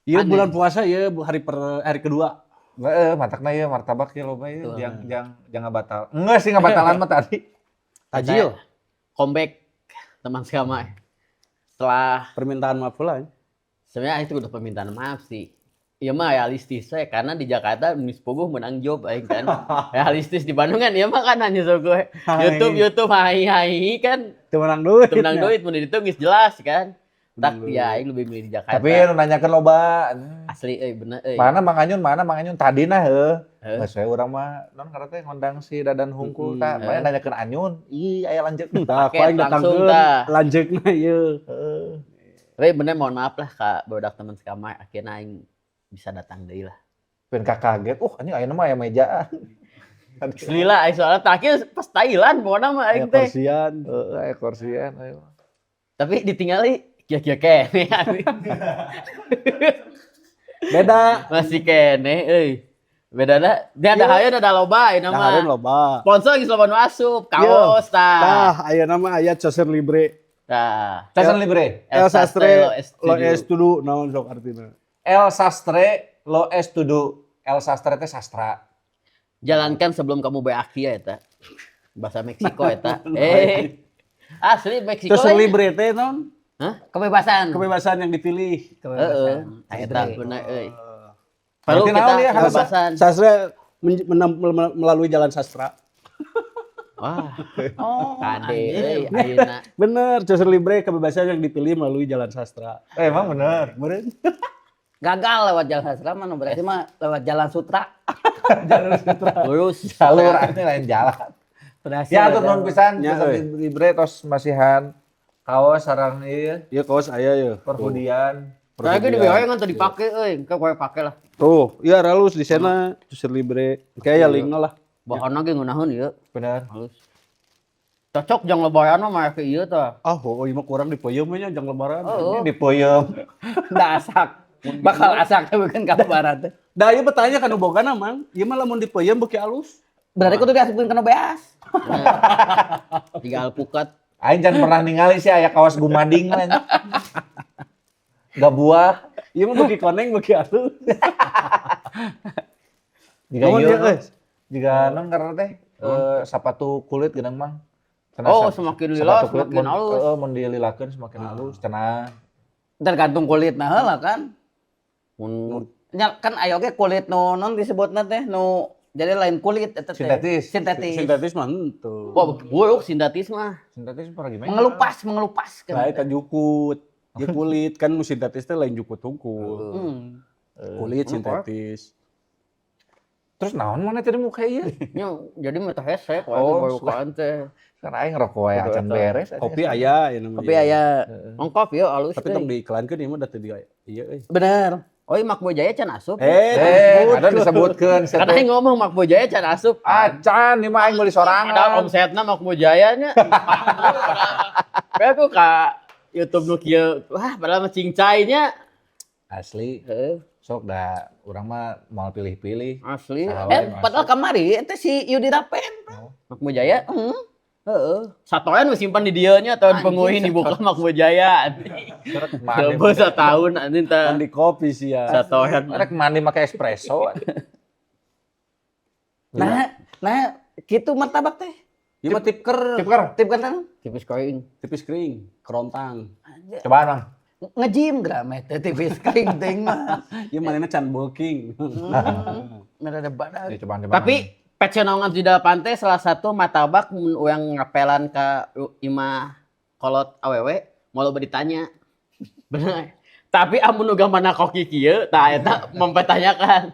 Iya, Aneh. Bulan puasa ya, hari per hari kedua. Heeh, matakna ieu martabak ieu loba ieu Betul. jang jang jangan batal. Enggak sih, ngabatalan mah tadi. Tajil. Comeback teman sekamar. Setelah Permintaan maaf lah. Sebenarnya itu udah permintaan maaf sih. Iya mah realistis saya, karena di Jakarta geus puguh menang job aing kan. Realistis di Bandung kan ieu mah kan hanya so gue YouTube YouTube, hai hai kan. Teu menang duit. Teu menang duit, mun dihitung geus jelas kan. Tak Menang ya aing lebih milih di Jakarta. Tapi nu nanyakeun loba. Asli euy, bener euy. Mana Mang Anyun, mana Mang Anyun tadi nah heuh. Heuh. Geus we urang mah non karena teh ngondang si Dadan hungkul tah. Heeh. Mana nanyakeun Anyun, ih aya lanjut. Tah, Paket ku aing langsung, datangkeun tah. Lanjeukna ieu. Heeh. Tapi bener, mohon maaf lah ka budak teman sekamar, akhirnya aing bisa datang deui lah. Pengen kaget, anjing, ayeuna mah aya mejaan. Asli lah aing, soalnya terakhir pas Thailand pokoknya mah aing Aya teh. kursian. Heeh, aya kursian ayo. Tapi ditinggali kia-kia keneh. Beda. Masih keneh euy. Bedana dia ada hayeun, ada loba ayeuna mah. Dahareun loba. Sponsor geus loba nu asup, kaos tah. Tah, ayeuna mah aya Chosen Libre. Tah. Chosen Libre. El Sastre Lo Lo Estudu, naon sok artina? El Sastre Lo Estudu. El Sastre teh sastra. Jalankan sebelum kamu berakhir ya eta. Bahasa Meksiko eta. Eh. Asli Meksiko. Chosen Lain. Libre teh naon? Hah? Kebebasan. Kebebasan yang dipilih. Heeh. Eta bener euy. Perlu Berarti kita naon ya, kebebasan. Sastra melalui jalan sastra. Wah, Oh, kade anjir. euy ayeuna. Bener, Chosen Libre kebebasan yang dipilih melalui jalan sastra. Eh, emang bener. Bener. Gagal lewat jalan sastra mah, berarti mah lewat jalan sutra. Lurus. Jalur ini lain jalan. Berhasil. Ya atur nuhun pisan Ya, Chosen euy. Libre tos masihan kaos sareng ieu Iya, kaos aya ya. perhudian. Nah, itu di BW kan tadi dipake euy, engke kowe pake lah. Tuh, iya halus di sana Chosen Libre. Kayak ya linkna lah. Bahana ge ngeunaheun ieu. Bener. Halus. Cocok jang lebaran mah make ieu tah. Ah, oh, ieu mah kurang dipeuyeum nya jang lebaran. Oh. Ini dipeuyeum. Da asak. Bakal asak tapi kan ka lebaran teh. Da ieu betanya kan bogana, Mang. Ieu mah lamun dipeuyeum beuki alus. Berarti kudu diasupkeun kana beas. Tiga alpukat. Aing jangan pernah ningali sih aya kaos gumading lain. Gak buah. Ieu mah beuki koneng beuki alus. Jika Nuhun ieu, ya, guys. jika non karena teh sepatu kulit geunang, Mang. Cenah Oh, semakin lila, sepatu kulit semakin halus. Heeh, mun dililakeun semakin halus cenah. Tergantung kulit nah heula kan. Mun Nya kan aya oge kulit nu non disebutna teh nu jadi lain kulit eta teh. Sintetis. Sintetis. Sintetis mah henteu. Wah, buruk sintetis mah. Sintetis para gimana? Mengelupas, mengelupas kan. Lah eta jukut. Ieu kulit kan, nu sintetis teh lain jukut hungkul. Kulit sintetis. Terus naon mana tadi muka ieu? Nya jadi mah teh hese kowe Oh, barukan teh. Kan aing ngerokok wae acan beres. Kopi aya ieu namanya. Kopi aya. Ongkop ya halus. Tapi tong diiklankeun ieu mah da teu di ieu euy. Bener. Oh, iya Makbo Jaya can asup. Eh, Eh, ada disebutkeun. Karena aing ngomong Makbo Jaya can asup. Acan, ini mah aing meuli Padahal sorangan. omsetna Makbo Jaya nya. Kayak aku ka YouTube nu kieu, wah, padahal mah cincai nya. Asli, Heeh, sok da urang mah mau pilih-pilih. Asli. Salah. Eh, padahal kamari eta si Yudi Rapen. Makbo Jaya. Heeh. Heeh. Satoyan nu simpan di dieu nya tahun penguin dibuka Makbo Jaya. Rek mandi. Coba setahun anjing teh. Mandi kopi sih ya. Satoyan. Rek mandi make espresso. Nah, nah kitu martabak teh. Ieu mah tipker. Tipker. Tip kan Tipis kering. Tipis kering, kerontang. Cobaan, Bang. Ngejim geura teh tipis kering ting mah. Ieu manehna can bulking. Merah ada badak. Ya, cobaan, cobaan. Tapi Pecenongan 78 teh salah satu martabak mun urang ngapelan ka imah kolot awewe mau loba ditanya. Bener. Tapi amun nu gambarna koki kieu tah eta mempertanyakan.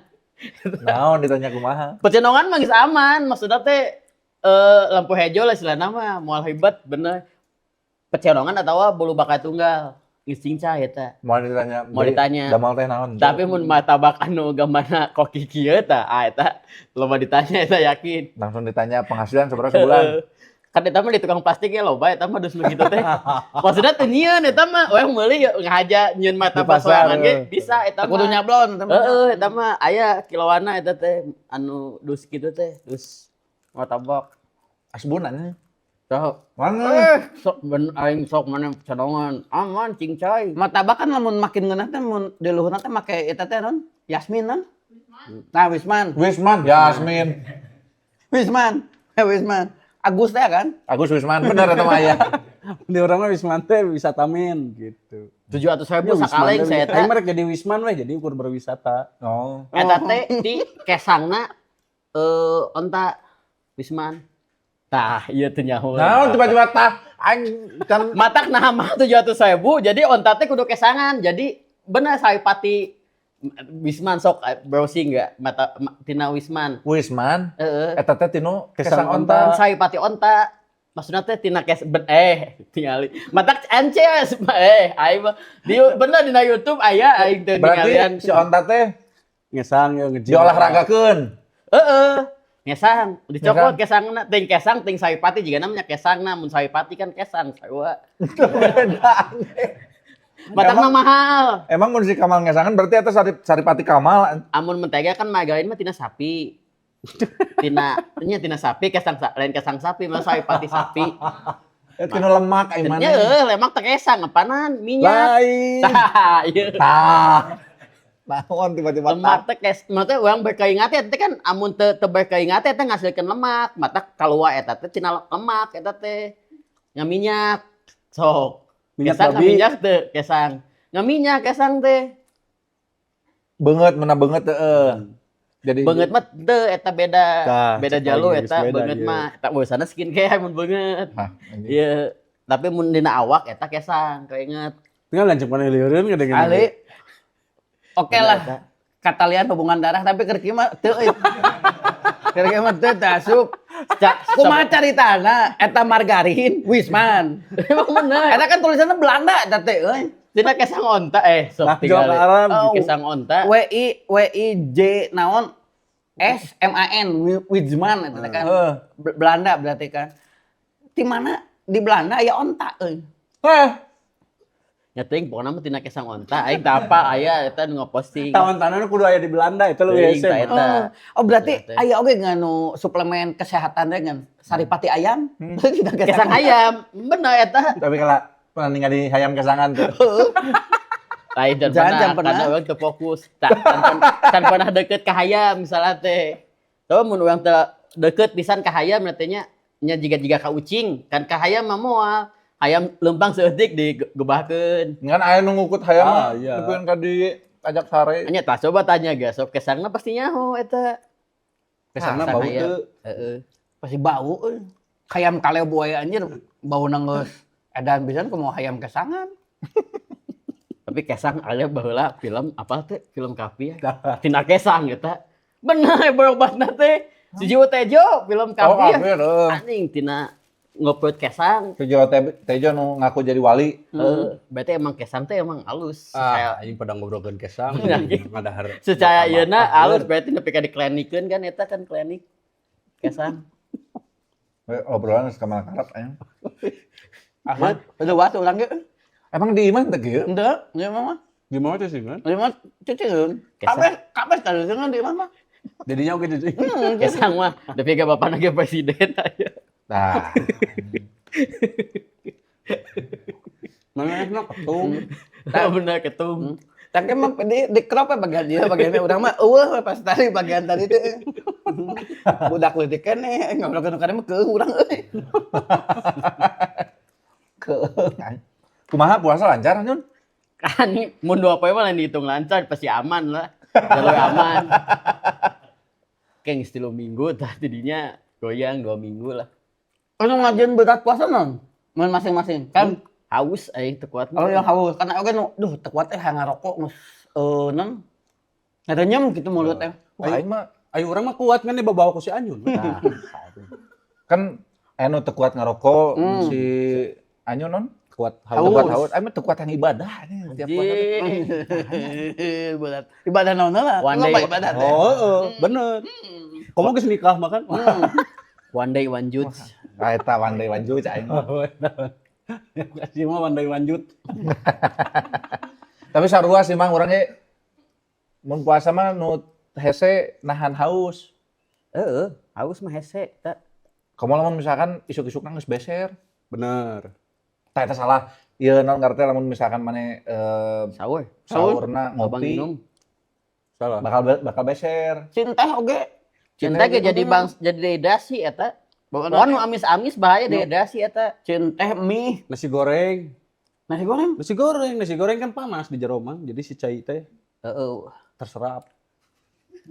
Naon ditanya kumaha? Pecenongan mah geus aman, maksudnya teh lampu hejo lah istilahna mah, moal hebat bener. Pecenongan atawa bolu bakar tunggal geus cincai eta. Mau ditanya. Mau ditanya. Damal teh naon? Tapi mun martabak anu gambarna koki kieu tah, ah, eta loba ditanya eta yakin. Langsung ditanya penghasilan seberapa sebulan. Kan eta mah di tukang plastik ya loba eta mah dus nu kitu teh. Maksudnya teu nyieun eta mah, urang meuli ya ngahaja nyieun martabak Di pasar, sorangan ge bisa eta Kudu mah. nyablon eta mah. Heeh, eta mah aya kiloana eta teh anu dus kitu teh, dus martabak. Asbunan. Tah. Mana? Eh, sok ben aing sok mana cadongan. Aman cincai. Martabak kan lamun makin ngeunah teh mun di luhurna teh make eta teh non Yasmin non. Nah, Wisman. Wisman, Yasmin. Wisman. Eh, Wisman. Agus teh kan? Agus Wisman bener eta mah aya. Di urang mah Wisman teh wisata men gitu. 700.000 Ya, sakaleng Wisman saya teh. Aing teh. mah rek jadi Wisman weh, jadi ukur berwisata. Oh. Eta teh di kesangna onta Wisman. Tah, ieu teh nyaho. Nah, tiba-tiba tah aing kan Matak nah mah 700.000, jadi onta teh kudu kesangan. Jadi bener Saripati Wisman sok browsing enggak mata tina Wisman. Wisman Heeh. eta teh tinu Kesang kesang onta. Saripati onta. Maksudnya teh tina kes ben, tingali. Matak ence aing mah di bener dina YouTube aya aing teh Berarti ningalian. si onta teh Ngesang ya ngejim. diolahragakeun. Heeh. Ngesang, dicokot kesangna, ting kesang ting saripati juga namanya kesangna, mun saripati kan kesang sarua. Beda. Matakna mahal. Emang mun si Kamal ngesangan berarti eta Saripati Kamal. Amun mentega kan margarin mah tina sapi. Tina nya tina sapi kesang lain kesang sapi mah saripati sapi. Tinu lemak ai Nya maneh. eueuh lemak teh kesang apanan minyak. Lain. Tah, ieu. Tah. Naon tiba-tiba Lemak teh kes maksudnya urang berkeringat teh kan amun teu teu berkeringat teh ngasilkeun lemak, mata kaluar eta teh tina lemak eta teh. Nya minyak. Sok. Minyak Kesang babi. minyak teu kesang. Nya minyak kesang teh. Beungeut mana beungeut heeh. Jadi Beungeut mah teu eta beda. Tah, Beda cek jalur aing geus eta beda, beungeut ieu. mah. Eta urusanna skincare mun beungeut. Hah, anjing. Iya, tapi mun dina awak eta kesang keinget. Tinggal lanjut mana lieureun ngedengeun. Ali. Oke lah. Katalian hubungan darah tapi keur kieu mah teu euy. Keur kieu mah teu teu asup. Kumaha caritana eta margarin Wisman. Emang bener. Eta kan tulisannya Belanda eta teh euy. Tina kesang onta sok Nah, tinggal. jual ke Arab. Oh. Kesang onta. W I W I J naon S M A N Wisman eta teh kan. Heeh. Belanda berarti kan. Di mana di Belanda aya onta euy. Hah. Nya teuing pokona mah tina kesang onta aing teu apa aya eta nu ngaposting. Tawan-tawana kudu aya di Belanda itu leuwih Teuing, hese. tah eta. Oh, oh berarti Eta. aya oge nganu suplemen kesehatan teh ngan saripati ayam. Tidak Kesang ayam, bener eta. Tapi kalau pernah ningali hayam kesangan tuh. Lain dan Jangan, pernah, jangan pernah. karena urang teu fokus. Tak can pernah deket ka hayam misalnya teh. Tapi mun urang teu deket pisan ka hayam nya nya jiga-jiga ka ucing, kan ka hayam mah moal. Hayam leumpang saeutik digebahkeun. Ngan aya nu ngukut hayam Ah, mah iya. nepikeun ka di ajak sare. Nya tah coba tanya ge sok kesangna pasti nyaho eta. Kesangna Kesang bau hayam. teu. Heeh. Pasti bau euy. Hayam kaleo buaya anjir bau geus edan pisan kumaha hayam kesangan. Tapi kesang aya baheula film apa teh? Film Kafi ya. Tina kesang eta. Bener berobatna teh. Sujiwo Tejo film Oh, Kafi ya. kafir, heeh. Anjing tina ngoprot kesang. Sujiwo Tejo nu ngaku jadi wali. Heeh, berarti emang kesang teh emang halus. Ah, aing pada ngobrolkeun kesang ngadahar. Secara ieuna halus berarti nepi ka diklinikeun kan eta kan klinik kesang. Obrolan geus ka karep aya. Ahmad, udah urang ge. Emang di imah teu kieu? Henteu, di imah mah. Gimana tuh sih kan? Di imah cicing. Kesang. Kabeh kabeh tadi di imah mah. Jadinya oke jadi. Kesang mah nepi ka bapana ge presiden aya. Nah, Mana enak ketum. Bener ketum. Tapi emang di crop ya bagian dia, bagiannya urang mah eueuh pas tadi bagian tadi teh. Budak leutik keneh ngobrolkeun nu mah keueuh urang euy. Keueuh. Kumaha puasa lancar Nyun? Kan mun dua poe mah lain dihitung lancar pasti aman lah. Jalur aman. Kayak geus 3 minggu tah tidinya goyang 2 minggu lah. Anu ngajieun berat puasa non? Mun masing-masing. Kan Haus aing teu kuat. oh yang haus karena oge nu duh teu kuat teh ngarokok geus non ngarenyem gitu mulut teh. Wah, aing mah Ayo urang mah kuat kan dibawa ku si Anyun. nah, kan anu teu kuat ngarokok si Anyun non Kuat teu kuat haus, aing mah teu kuat yang ibadah nih tiap puasa teh. Anjing. Berat. Ibadah naon lah? One day. Loba ibadah teh. Oh, heeh, bener. Komo geus nikah mah kan. One day one judge. Ah, eta one day one juj aing mah. Kasih mah one day one jut. Tapi sarua sih mang urang ge mun puasa mah nu hese nahan haus. Heeh, haus mah hese tah. Kamu lamun misalkan isuk-isukna geus beser. Bener. Tah, eta salah. Ieu naon ngarti lamun misalkan maneh Sahur. sahurna Abang ngopi minum. Salah. Bakal bakal beser. Cinta oge. Cinta ge jadi bang jadi dehidrasi eta. Pokokna Pokoknya nu amis-amis bahaya dehidrasi eta. Cinta mie. Nasi goreng. Nasi goreng. Nasi goreng, nasi goreng kan panas di jero mah. Jadi si cai teh terserap.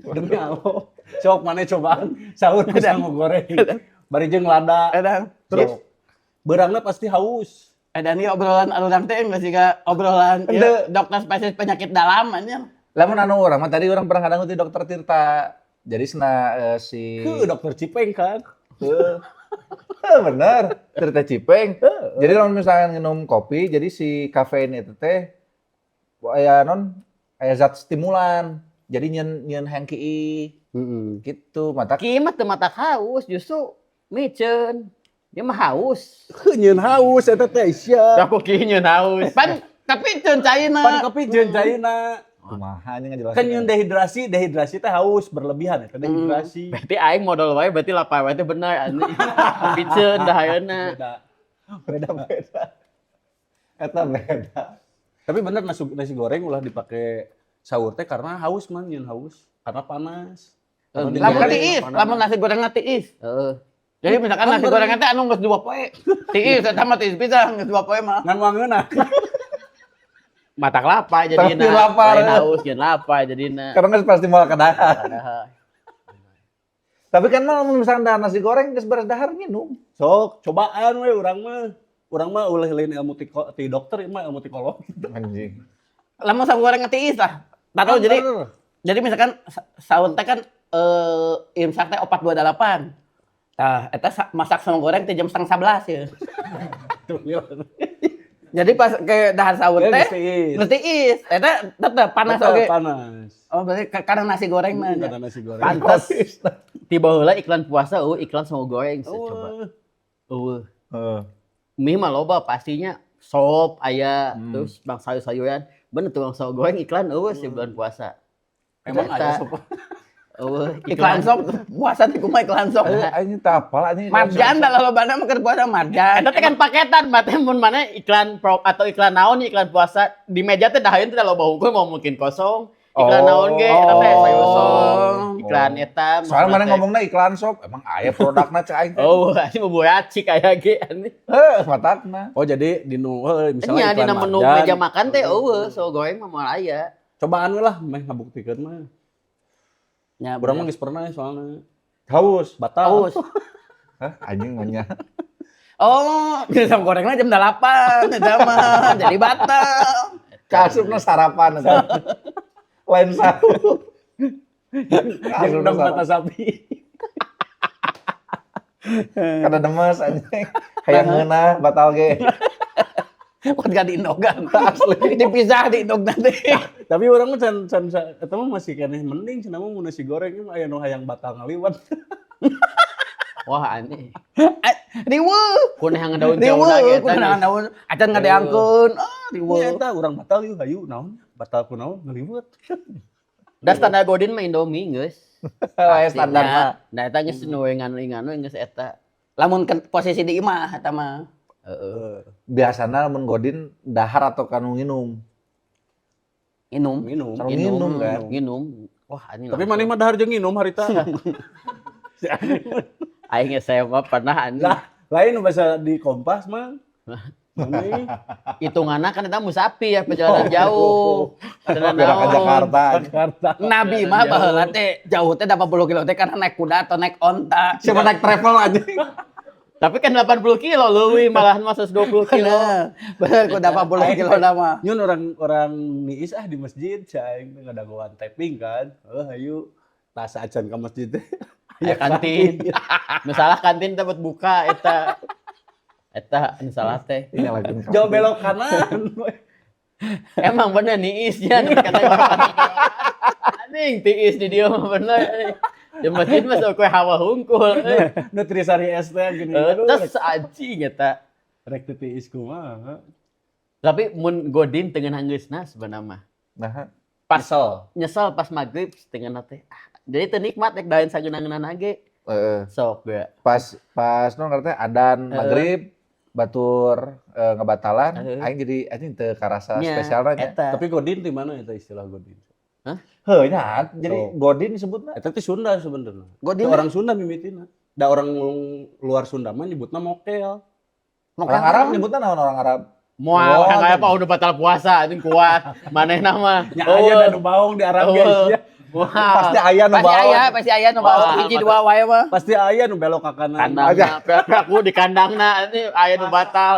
Demi Allah. Sok mana cobaan sahur ku sangu goreng. Bari jeung lada. Edan. Terus beurangna pasti haus. Edan ieu obrolan urang teh geus siga obrolan ieu dokter spesialis penyakit dalam anjing. Lamun anu urang mah tadi urang pernah ngadangu ti Dokter Tirta. Jadi sena si Ke dokter Cipeng kan. Heuh. Heuh, bener, Tirta Cipeng. Jadi lamun misalkan minum kopi, jadi si kafein itu teh aya non aya zat stimulan. Jadi nyeun nyeun hayang kiih gitu. Mata Kieu mah teu mata haus, justru miceun. Dia mah haus. Heuh, nyeun haus eta teh sia. Aku kieu nyeun haus. Pan tapi ceun caina. Pan kopi jeung caina. Kumaha nya ngajelasin. Kan nyeun dehidrasi, dehidrasi teh haus berlebihan eta dehidrasi. Berarti aing modal wae, berarti lapar wae teh bener anjing. Miceun dahayeuna. Beda. Beda beda. Eta beda. Tapi bener nasi, nasi goreng ulah dipake sahur teh karena haus man, nyeun haus karena panas. Karena Eh, Lamun digoreng. tiis, lamun nasi gorengna tiis. Heeh. Jadi misalkan nasi gorengna teh anu geus 2 poe. Tiis eta mah tiis pisan geus 2 poe mah. Ngan wangeuna. Mata kelapa jadina. Tapi lapar. Lain haus jeung lapar jadina. Karena geus pasti moal kadahar. Padahal. Tapi kan mah lamun misalkan dahar nasi goreng geus beres dahar minum. Sok, cobaan we urang mah. Urang mah ulah lain ilmu ti, ti dokter mah ilmu psikolog. Anjing. Lamun sagu goreng tiis lah. Taruh jadi misalkan sahur teh kan imsak teh 4.28. Tah, eta masak sama goreng teh jam 10.30 ya. Jadi pas ke dahar sahur Ya, teh geus tiis. geus tiis. Eta tetep panas Tetep oge. panas. Oh, berarti karena nasi goreng mah. Karena nasi goreng. Pantes. Tiba heula iklan puasa eueuh iklan sama goreng sih coba. Eueuh. Heeh. Mie mah loba pastinya sop aya terus bang sayur-sayuran. Bener tukang sago goreng iklan eueuh sih bulan puasa. Emang Eta. aya sop. Eueuh. Iklan sop puasa teh kumaha iklan sop? Anjing teu apal anjing. Marjan dah lolobana mah keur puasa marjan. Eta teh kan paketan, berarti mun mana iklan pro atau iklan naon iklan puasa di meja teh dahayeun teh loba hungkul mau mungkin kosong. Iklan naon ge eta teh sayur sop, iklan eta. Soalnya mana ngomongna iklan sop, emang aya produkna cek aing teh. Oh, anjing bumbu racik aya ge anjing. Heuh, matakna. Oh, jadi di nu heuh, misalnya Nya iklan dina menu marjan, meja makan teh eueuh so goreng mah moal aya. Cobaan we lah meh ngabuktikeun mah. Ya, Urang mah geus pernah ya soalnya. Haus. Batal. Haus. Hah, anjing mah nya. Oh, sama gorengnya jam 8, eta mah jadi batal. Kasupna sarapan eta. Lain sahur. Yang Kasupna udah mata sarapan. sapi. Kada demes anjing. Hayang ngeunah batal ge. Kuat gak diindogan. Asli. Dipisah diindog nanti. Tapi urang mah can can eta mah masih keneh mending cenah mah mun nasi goreng mah aya nu hayang batal ngaliwat. Wah aneh. Riweuh. Ku neangan daun jauh Riweuh, ge ku neangan daun. Acan ngadeangkeun. Ah, riweuh. Nya eta urang batal yeuh hayu naon? Batal ku naon ngaliwet. Da standar Godin mah Indomie geus. Aya standar mah. Nah, eta geus nu ngan geus eta. Lamun ke posisi di imah eta mah. Heeh. Biasana lamun Godin dahar atau kanu nginum. Minum. Minum. Kanu nginum kan. Nginum. Wah, anjing. Tapi maneh mah dahar jeung nginum harita. Si aneh mah. Aing SMA pernah anjing. Lah, lain nu bahasa di Kompas mah. Maneh Hitunganna kan eta musafir ya perjalanan jauh. Perjalanan Beda ke naon. Jakarta. Jakarta. Nabi mah baheula teh jauh teh 80 kilo teh karena naik kuda atau naik onta. Siapa naik travel anjing? Tapi kan 80 kilo leuwih malahan mah 120 kilo. Bener. Bener kuda 80 kilo mah. Nyun orang orang niis ah di masjid cai ngadagoan taping kan. Heuh hayu tas acan ke masjid teh. Ya kantin. Masalah kantin teh buat buka eta. Eta anu salah teh. Ini lagi. Jauh belok kanan. Emang bener niisnya kata anjing tiis di dia mah bener. Di masjid mah sok hawa hungkul. Euy. Nutrisari es teh gini. Aduh, Terus anjing eta. rek teu tiis kumaha. Tapi mun Godin teu ngeunah geusna sebenarnya mah. Nah, Pas Nyesel. nyesel pas maghrib setengah teh. Ah, jadi teu nikmat rek daeun sageunah-geunahna ge. Heeh. Sok gue. Pas pas non ngerti adan maghrib batur ngebatalan aing jadi anjing teu karasa Nya, spesialna nya. eta. Tapi godin di mana eta istilah godin? Heuh nya, jadi Sok. godin disebutna. Eta teh Sunda sebenarnya. Godin Itu orang Sunda mimitina. Da orang luar Sunda mah nyebutna mokel. Orang Arab nyebutna naon orang Arab? Moal Oh, yang apa udah batal puasa anjing kuat. Manehna mah. Nya aya da nu baong di Arab guys ya. Wah. Pasti aya nu Pasti bawa. aya, pasti aya nu bawa Wah, hiji dua wae mah. Pasti aya nu belok ka kanan. Kandangna, aku di kandangna ini aya nu batal.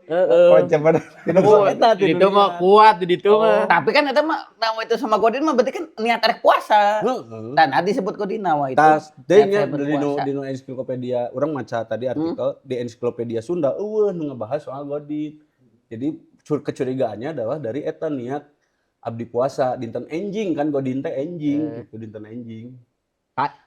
Heeh. Kocak bener. Oh, eta Di ditu mah kuat di ditu mah. Tapi kan eta mah nawa itu sama godin mah berarti kan niat rek puasa. Heeh. Dan ada disebut godin nawa itu. Tas Niat nya saya di nu berpuasa. di nu ensiklopedia urang maca tadi artikel di ensiklopedia Sunda euweuh nu ngebahas soal godin. Jadi kecurigaannya adalah dari eta niat abdi puasa dinten enjing kan godin teh enjing gitu dinten enjing.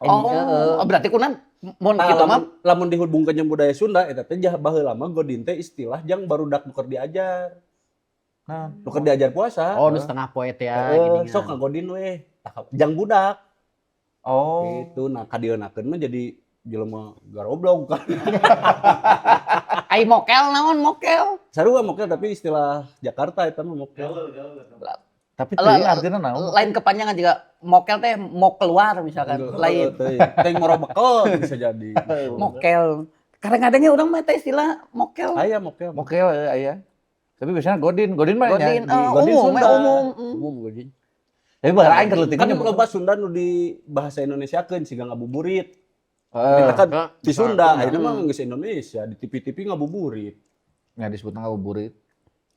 Oh, oh, berarti kunan mun Nah, kitu mah lamun, lamun dihubungkeun jeung budaya Sunda eta teh jah baheula mah godin teh istilah jang barudak nu keur diajar. Nah, Nu keur diajar puasa. Oh, nu setengah poe teh ya Heeh, gini. sok ngagodin we. Tah, jang budak oh. gitu. Nah, kadieunakeun mah jadi jelema garoblog kan. ai mokel naon mokel? Sarua mokel tapi istilah Jakarta eta mah mokel. Tapi Lah, teuing artinya naon? Lain kepanjangan juga mokel teh mau keluar misalkan. Lain Teh ngoro bekel bisa jadi. mokel. Kadang-kadangnya orang mah teh istilah mokel. Aya mokel. Mokel aya. Tapi biasanya godin, godin mah nya. Godin, di- godin umum, Sunda. umum. Umum godin. Tapi baheula aing keur leutik Kan nyebut. loba Sunda nu di bahasa Indonesiakeun siga ngabuburit. Heeh. Kita kan di Sunda, ayeuna mah geus Indonesia, di TV-TV ngabuburit Nya disebutna ngabuburit.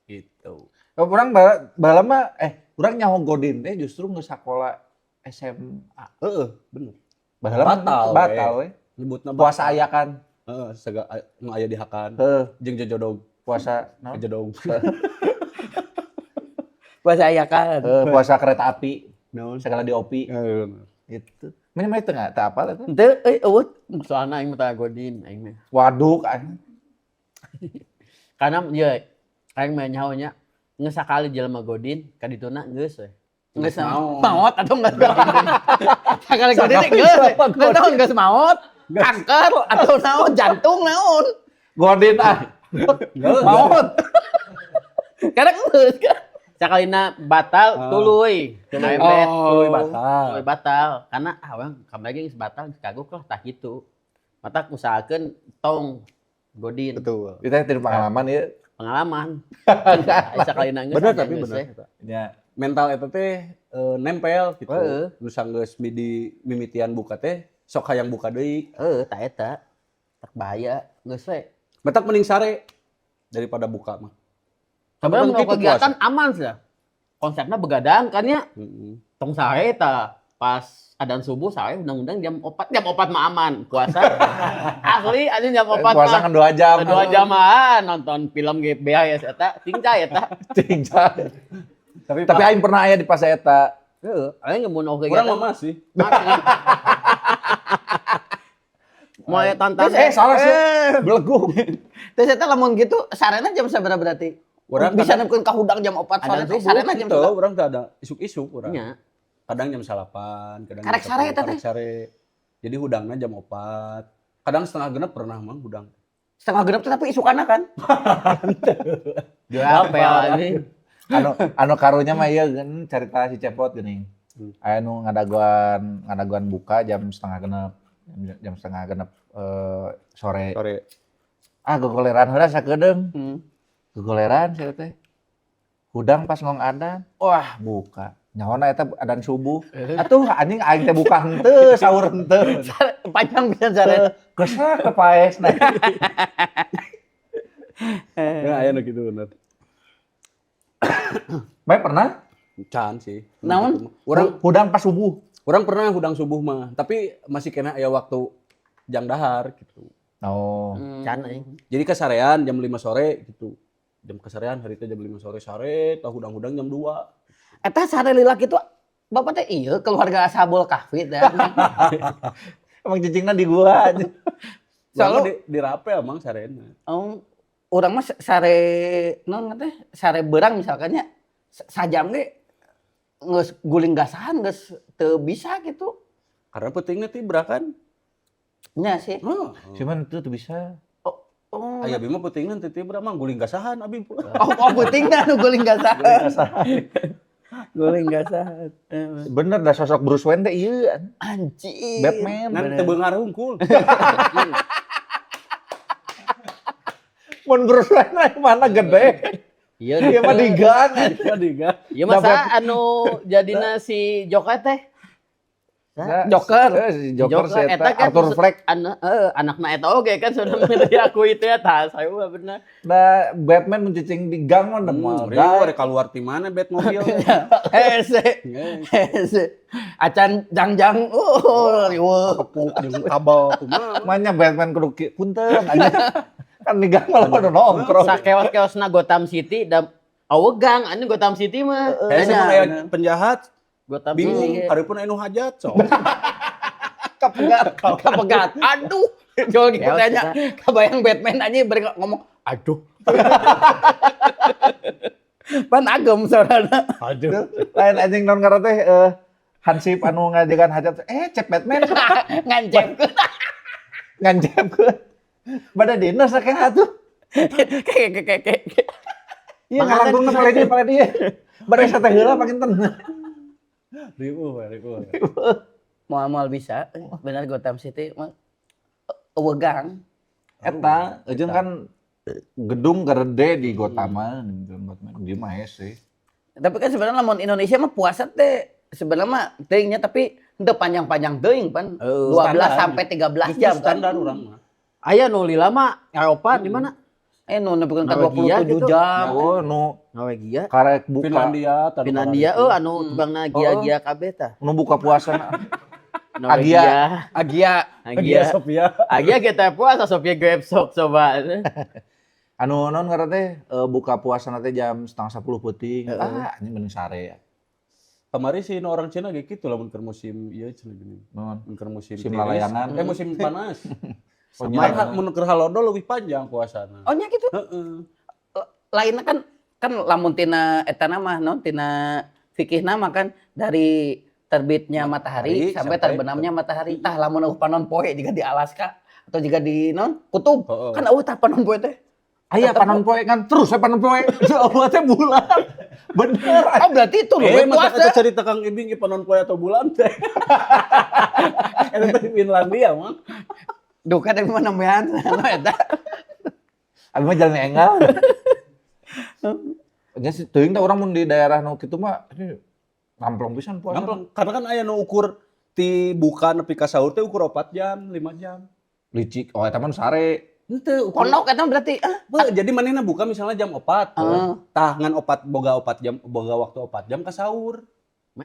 gitu. Oh, urang baheula mah urang nyaho godin teh justru geus sakola SMA. Heeh, bener. Baheula mah Batal, we. batal we. Nyebutna Puasa aya kan. Heeh, sega nu aya di hakan. Heeh, Jeung jojodog, puasa naon? jojodog. Bahasa aya kan. Heeh, puasa kereta api, Naon? segala di OPI Heeh. gitu. Mana mah teu teu apal eta? Henteu euy eueuh. Soalna aing mah teu godin aing mah. Waduk anjing. Karena ya aing mah nyaho nya geus sakali jelema godin ka dituna geus we. Geus maot. maot atau enggak? Sakali godin teh geus. Geus naon geus maot, kanker atau naon jantung naon. Godin ah. Maot. Kadang geus kan. Sakalina batal tuluy. Tuluy Tuluy batal. Tuluy batal karena ah urang kamari geus batal geus kagok lah tah kitu. Matak usahakeun tong godin. Betul. Itu teh pengalaman ya. Pengalaman. Sakalina geus Bener aya tapi geus bener. we. Nya. Mental eta teh nempel gitu. Heeh. Nu sanggeus midi mimitian buka teh sok hayang buka deui. Heeh, tah eta. Tak bahaya geus we. Matak mending sare daripada buka mah. Sebenarnya Kan mau gitu kegiatan aman sih. Konsepnya begadang kan ya. Heeh. Tong sae ta pas adan subuh sae undang-undang jam 4 jam 4 mah aman puasa. Asli anjing jam 4 Puasa mah. kan 2 jam. 2 jam mah nonton film GBA ya eta tingcai eta. Cing, cai. Tapi Tapi aing pernah aya di pas eta. Heeh, aing mun oke urang mah masih. Mau aya tantangan. Salah sih. Beleguk. Terus eta lamun gitu sarena jam sabaraha berarti? Urang bisa kadang- nepikeun ka hudang jam 4 sore Adan teh subuh, sarena jam Itu sabaraha? urang teh ada isuk-isuk urang. Nya. Kadang jam 9, kadang Karek jam sare 10, eta teh? karek sare. Jadi hudangna jam 4. Kadang setengah genep pernah mah hudang. Setengah genep teh tapi isukana kan. Apel anjing. Anu anu karunya mah ieu kan cerita si Cepot geuning. Aya nu ngadagoan ngadagoan buka jam setengah genep jam setengah genep sore. Sore. Ah gogoleran heula sakedeung. Gogoleran saya teh. Hudang pas ngong adan, wah buka. Nyawana eta adan subuh. Atuh anjing aing teh buka henteu, sahur henteu. Panjang pisan sarena. Geus ke paes nah. Ya aya nu kitu bener. Bae pernah? Can sih. Naon? Urang hudang pas subuh. urang pernah hudang subuh mah, tapi masih kena aya waktu jang dahar gitu. Oh. Can aing. Jadi kesarean jam 5 sore gitu. Jam kesarean hari itu jam 5 sore sare, tah hudang-hudang jam 2. Eta sare lila kitu bapak teh iya keluarga Ashabul Kahfi teh. Emang cicingna di gua aja. Soalnya Selalu- di rapel emang sarena. Oh, urang mah sare naon teh sare beurang misalkan nya sajam ge geus guling gasahan geus teu bisa gitu. Karena peutingna tibra kan. Nya sih. Heeh. Cuman itu tuh bisa. Oh. Aya abi mah peutingna teu tibra mah guling gasahan abi. Oh, peutingna nu guling gasahan. Guling gasahan. Bener dah sosok Bruce Wayne teh ieu Anjing. Batman. Ngan teu beunghar hungkul. Mun Bruce Wayne mah mana gede. Iya, Dia mah di gang. Ya diga. Iya masa anu jadina si Joker teh? Nah, Joker. Si Joker si eta eta kan Arthur Fleck. Anakna eta oge kan sudah diakui teh tah saya mah bener. Nah, Batman mun cicing di gang mah moal. Riweuh rek keluar ti mana Batmobile. Hese. Hese. Acan jang-jang. Oh, riweuh. Kepuk jeung kabel kumaha. Manya Batman kudu punten aja. Kan di gang malah pada nongkrong. Sakeos-keosna Gotham City da awegang anu Gotham City mah. Kayaknya mah aya penjahat Gotham bingung, City. hareupeun aya nu hajat sok. Kapegat, kapegat. Aduh. Jual gitu Keos tanya. Kebayang Batman aja bari ngomong, aduh. Pan agem saudara. Aduh. Lain anjing non ngaran teh hansip anu ngajagan hajat cep Batman Ngancep. nganjep ke. Bada dinas sakeh atuh. Kayak kayak kayak. Iya ngalangkungna pale dieu pale dieu. Bade sate heula panginten. Riweuh riweuh. Moal-moal bisa. Bener Gotham City mah wegang. Eta eujeung kan gedung gede di Gotham Batman di mah hese. Tapi kan sebenarnya lamun Indonesia mah puasa teh sebenarnya mah teuingnya tapi henteu panjang-panjang teuing pan. 12 standar. sampai 13 jam kan. Standar urang mah. Aya nu lila mah Eropa di mana? Nu nepikeun ka Norwegia 27 gitu. jam. Oh nu Norwegia. karek buka Finlandia, tanu Finlandia kararitu. anu tukangna gia-gia kabeh tah. nu buka puasa Norwegia. Agia. Agia Agia. Sophia. Agia kita puasa Sophia Grabsok coba. Anu non ngaran teh buka puasa teh jam 9.30 peuting. Ah, anjing mending sare ya. Kamari sih nu orang Cina ge kitu lamun keur musim ieu cenah gini. Non. Mun keur musim Musim tiris, lalayangan. Musim panas. Oh, Kan mun keur halodo leuwih panjang puasana. Oh nya gitu. Heeh. Lainnya kan kan lamun tina eta mah non tina fikihna mah kan dari terbitnya matahari sampai terbenamnya matahari. Tah lamun eueuh panon poe jika di Alaska atau jika di non kutub. Heeh. Kan eueuh tah panon poe teh. Aya panon poe kan terus saya panon poe. Allah teh bulan. Bener. Oh berarti itu loh Mata puasa. eta cerita Kang Ibing panon poe atau bulan teh. Eta teh Finlandia mah. Duka tapi mah nambahan anu eta. Abi mah jalan enggal. Nya sih teuing teh urang mun di daerah nu kitu mah ini ngamplong pisan puasa. Gampang. Karena kan aya nu ukur ti buka nepi ka sahur teh ukur 4 jam, 5 jam. Licik. Oh eta mah nu sare. Henteu ukur. Pondok eta mah berarti ah. Beuh, jadi manehna buka misalnya jam 4. Heeh. Tah ngan 4 boga 4 jam boga waktu 4 jam ka sahur.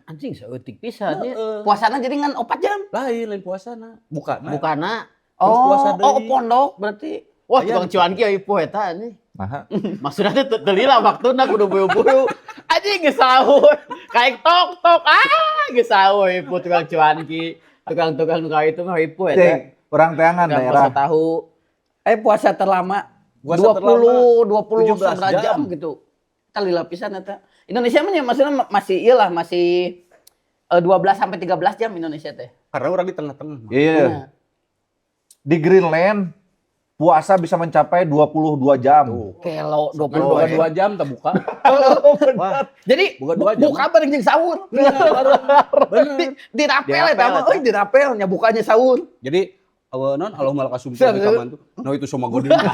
Anjing saeutik pisan nya. Heeh. Puasana jadi ngan 4 jam. Lain lain puasana. Bukana. Bukana. Terus puasa Oh, deui. oh pondok berarti. Wah, Aya. tukang cuanki euy poe eta anjing. Nah, Maksudnya teh teu lila waktuna kudu buru-buru. Anjing geus sahur. Kayak tok tok ah geus sahur ieu tukang cuanki. Tukang-tukang nu itu mah ieu eta. cek urang teangan Tukang daerah. puasa tahu. Puasa terlama Puasa 20 terlama 20 17 sabaraha jam jam gitu. Kali lapisan eta. Indonesia mah ya maksudnya masih iyalah masih 12 sampai 13 jam Indonesia teh. Karena orang di tengah-tengah. mah. Iya. Nah. Di Greenland puasa bisa mencapai 22 jam. Tuh. Kelo Kan boga 22 2 jam tak buka. Wah, Jadi Buka 2 jam. buka bareng jeung sahur. Bener. Dirapel Dirapel eta mah eta. euy dirapel nya bukanya sahur. Jadi non Allahumma lakasum Siap, di siap. kaman tuh. No itu sama godin. Ngan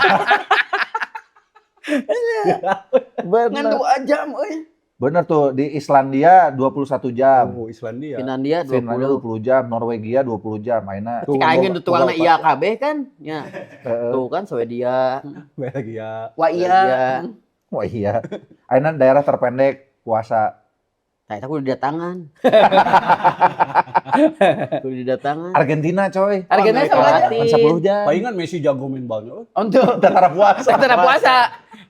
Bener. 2 jam euy. Bener tuh di Islandia 21 jam. Oh, Islandia. Finlandia Finlandia 20. 20 jam, Norwegia 20 jam. Aina Tuh, Cik aing nu tukangna boga iya kabeh kan. Nya. heeh. Tuh kan Swedia. Belgia. Wah iya. Wah iya. Aina daerah terpendek puasa. Tah eta kudu didatangan. Kudu didatangan. Argentina coy. Argentina Amerika sama aja. Latin. 10 jam. Palingan Messi jago main balnya. Untuk Tentara puasa. Tentara puasa.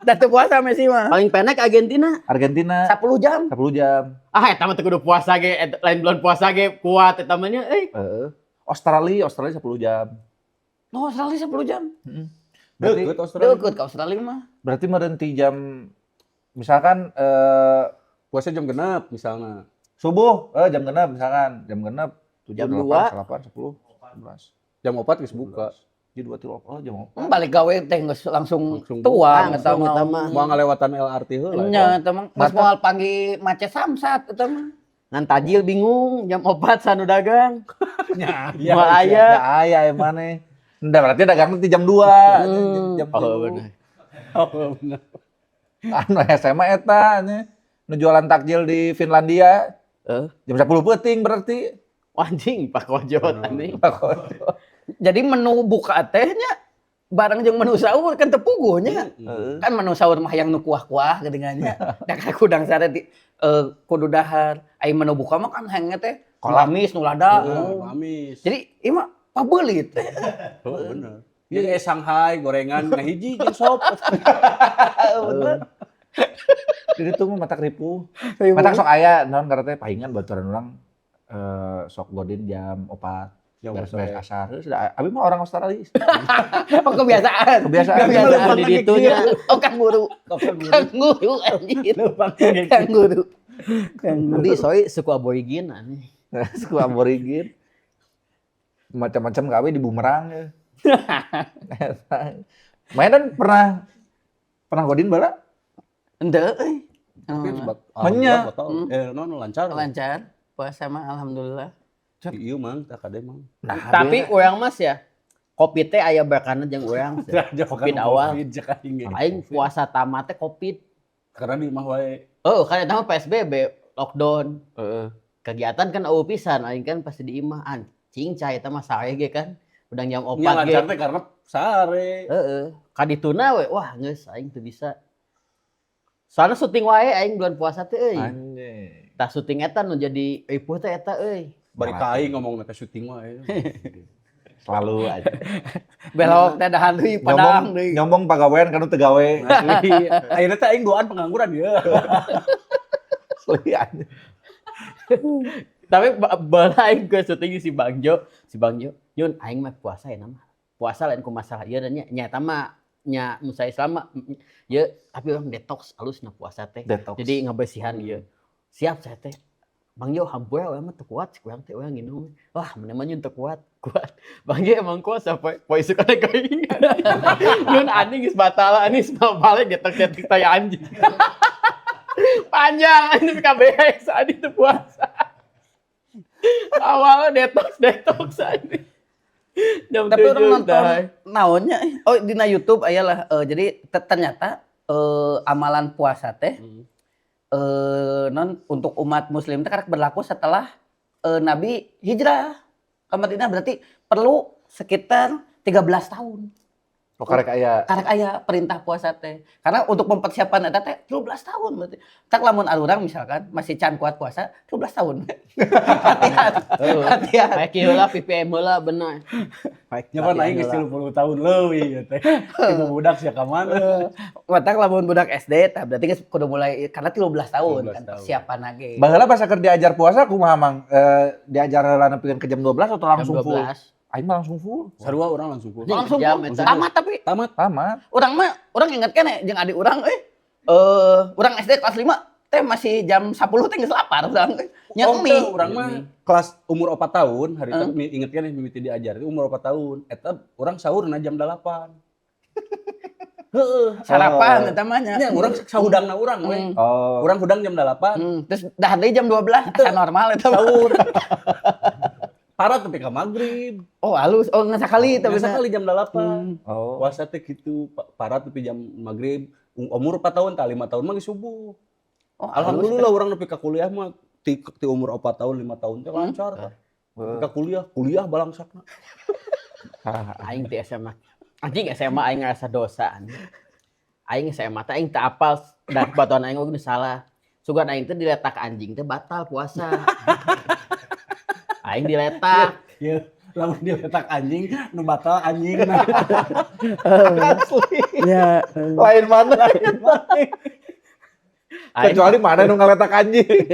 Datu puasa Messi mah. Paling pendek Argentina. Argentina 10 jam. 10 jam. Ah eta mah teu kudu puasa ge, eta lain bulan puasa ge kuat eta mah nya euy. Heeh. Australia, Australia 10 jam. Oh, Australia 10 jam. Berarti, Deket Australia. Deket ke Australia mah. berarti berhenti jam misalkan Puasa jam genep misalnya. subuh jam genep misalkan, jam genep 7, Jam 8, 2. 8, 10, 11. Jam 4 geus buka. Jadi 2 3 oh jam 4. Balik gawe teh geus langsung Langsung tuang eta Langsung mah. eta mah. Mau ngalewatan LRT heula. Nya eta mah geus moal panggil macet Samsat eta mah. Ngan tajil bingung jam 4 sanu dagang. Nya. Moal aya. Ya aya maneh. Nda berarti dagang nanti jam 2. Jam Oh, 3. bener. Oh, bener. Anu SMA eta nya. Nu jualan takjil di Finlandia. Jam 10 peuting berarti. Anjing Pak Kojot anjing. Jadi menu buka teh nya bareng jeung menu sahur kan teu puguh nya. Kan menu sahur mah yang nu kuah-kuah geuningan nya. Da kudang sare di kudu dahar. Ai menu buka mah kan hayangna teh Kolak. amis nu lada. Heeh, amis. Jadi ieu mah pabeulit. Oh, bener. Iya kayak Shanghai gorengan ngahiji jeung sop. Bener. Jadi tuh mah matak ripuh. Matak sok aya naon karena teh pahingan baturan urang sok godin jam 4. Jam Beres-beres asar. Terus abi mah orang Australia. Oh, kebiasaan. Kebiasaan. Kebiasaan. Di ditu nya. Oh, kanguru. Kanguru anjir. Kanguru. Kanguru. Di soi suku aborigin anjing. Suku aborigin. Macam-macam gawe di bumerang ya. Mainan pernah pernah godin bala? Henteu euy. Tapi Menya. alhamdulillah batal. Non lancar. Lancar. Puasa mah alhamdulillah. Iya mang, tak kade mang. Nah, Tapi urang mas ya, kopi teh aya berkana jeung urang. Covid awal. Aing puasa tamat teh covid. Karena di imah wae. Oh, kan eta mah PSBB, lockdown. Heeh. Kegiatan kan eueuh pisan, aing kan pasti di imah anjing cai eta mah sare ge kan. Udang jam Nya 4 ge. lancar teh karena sare. Heeh. Kadituna we, wah geus aing teu bisa. Soalnya syuting wae aing bulan puasa teh euy. Anjing. Tah syuting eta nu jadi ripuh teh eta euy. Bari ka aing ngomong teh syuting wae. Selalu aja. Belok teh dahan deui Nyombong, padang deui. nyombong pagawean kanu teu gawe. Asli. Akhirnya teh aing duaan pengangguran ya. Asli anjing. Tapi bala aing ke syuting si Bang Jo, si Bang Jo, "Yun, aing mah puasa ya nama. Puasa lain ku masalah ieu nya nya eta mah nya musa Islam mah ye tapi urang detox alus na puasa teh. Detox. Jadi ngabersihan ieu. Siap saya teh. Bang Jo hampura urang mah teu kuat, urang teh urang nginum. Wah, mana mah nyun teu kuat, kuat. Bang Jo emang kuat sampai poe isuk ada kaingan. Nyun anjing geus batal, anjing geus balik detox detox tai anjing. Panjang anjing KBS anjing teu puasa. Awalnya detox detox anjing. Jam Tapi orang 7 nonton dah. naonnya oh dina YouTube aya lah jadi ternyata amalan puasa teh non untuk umat muslim teh karek berlaku setelah Nabi hijrah ke Madinah, berarti perlu sekitar 13 tahun. Oh, karek aya. Karek aya perintah puasa teh. Karena untuk mempersiapkan eta teh 13 tahun berarti. Tak lamun arurang misalkan masih can kuat puasa 13 tahun. Hati-hati. Hati-hati. Kayak kieu heula PPM heula bener. Nya pan aing geus 30 tahun leuwih ya teh. Ibu budak sia ka mana? Matak lamun budak SD tah berarti geus kudu mulai karena 13 tahun 13 kan tahun. persiapan lagi. Baheula pas keur diajar puasa kumaha Mang? Diajar heula nepikeun ke jam 12 atau langsung Jam full? 12. Aing mah langsung full. Sarua urang langsung full. Langsung Jam full. eta. Tamat tapi Tamat. Tamat. urang mah urang inget kan jeung adik urang urang SD kelas 5 teh masih jam 10 teh geus lapar urang teh. Nya Oh, mie. teu, urang mah kelas umur 4 tahun, hari itu inget kan mimiti diajar itu umur 4 tahun. Eta urang sahurna jam 8. Heeh. Sarapan eta mah nya. Nya urang sahudangna urang we. Oh. Urang hudang jam 8. Terus dahar deui jam 12 asa normal eta mah. Sahur. Parah tapi ka maghrib. Oh halus, oh nggak sakali tapi Biasa kali jam 8. Oh. Puasa teh gitu, parah tapi jam maghrib. Umur 4 tahun, tah 5 tahun mah geus subuh. Oh, halus. Alhamdulillah urang nepi ka kuliah mah ti umur 4 tahun, 5 tahun teh lancar. Tah. Nepi ka kuliah, kuliah balangsakna. Aing di SMA. Anjing SMA aing ngerasa dosa anjing. Aing SMA teh aing teu apal dan batuan aing oge salah. Sugan aing teh diletak anjing teh batal puasa. Aing diletak. Ya, lamun diletak anjing, nu batal anjing. Asli. Ya. Lain mana? Aing Kecuali mana nu ngaletak anjing.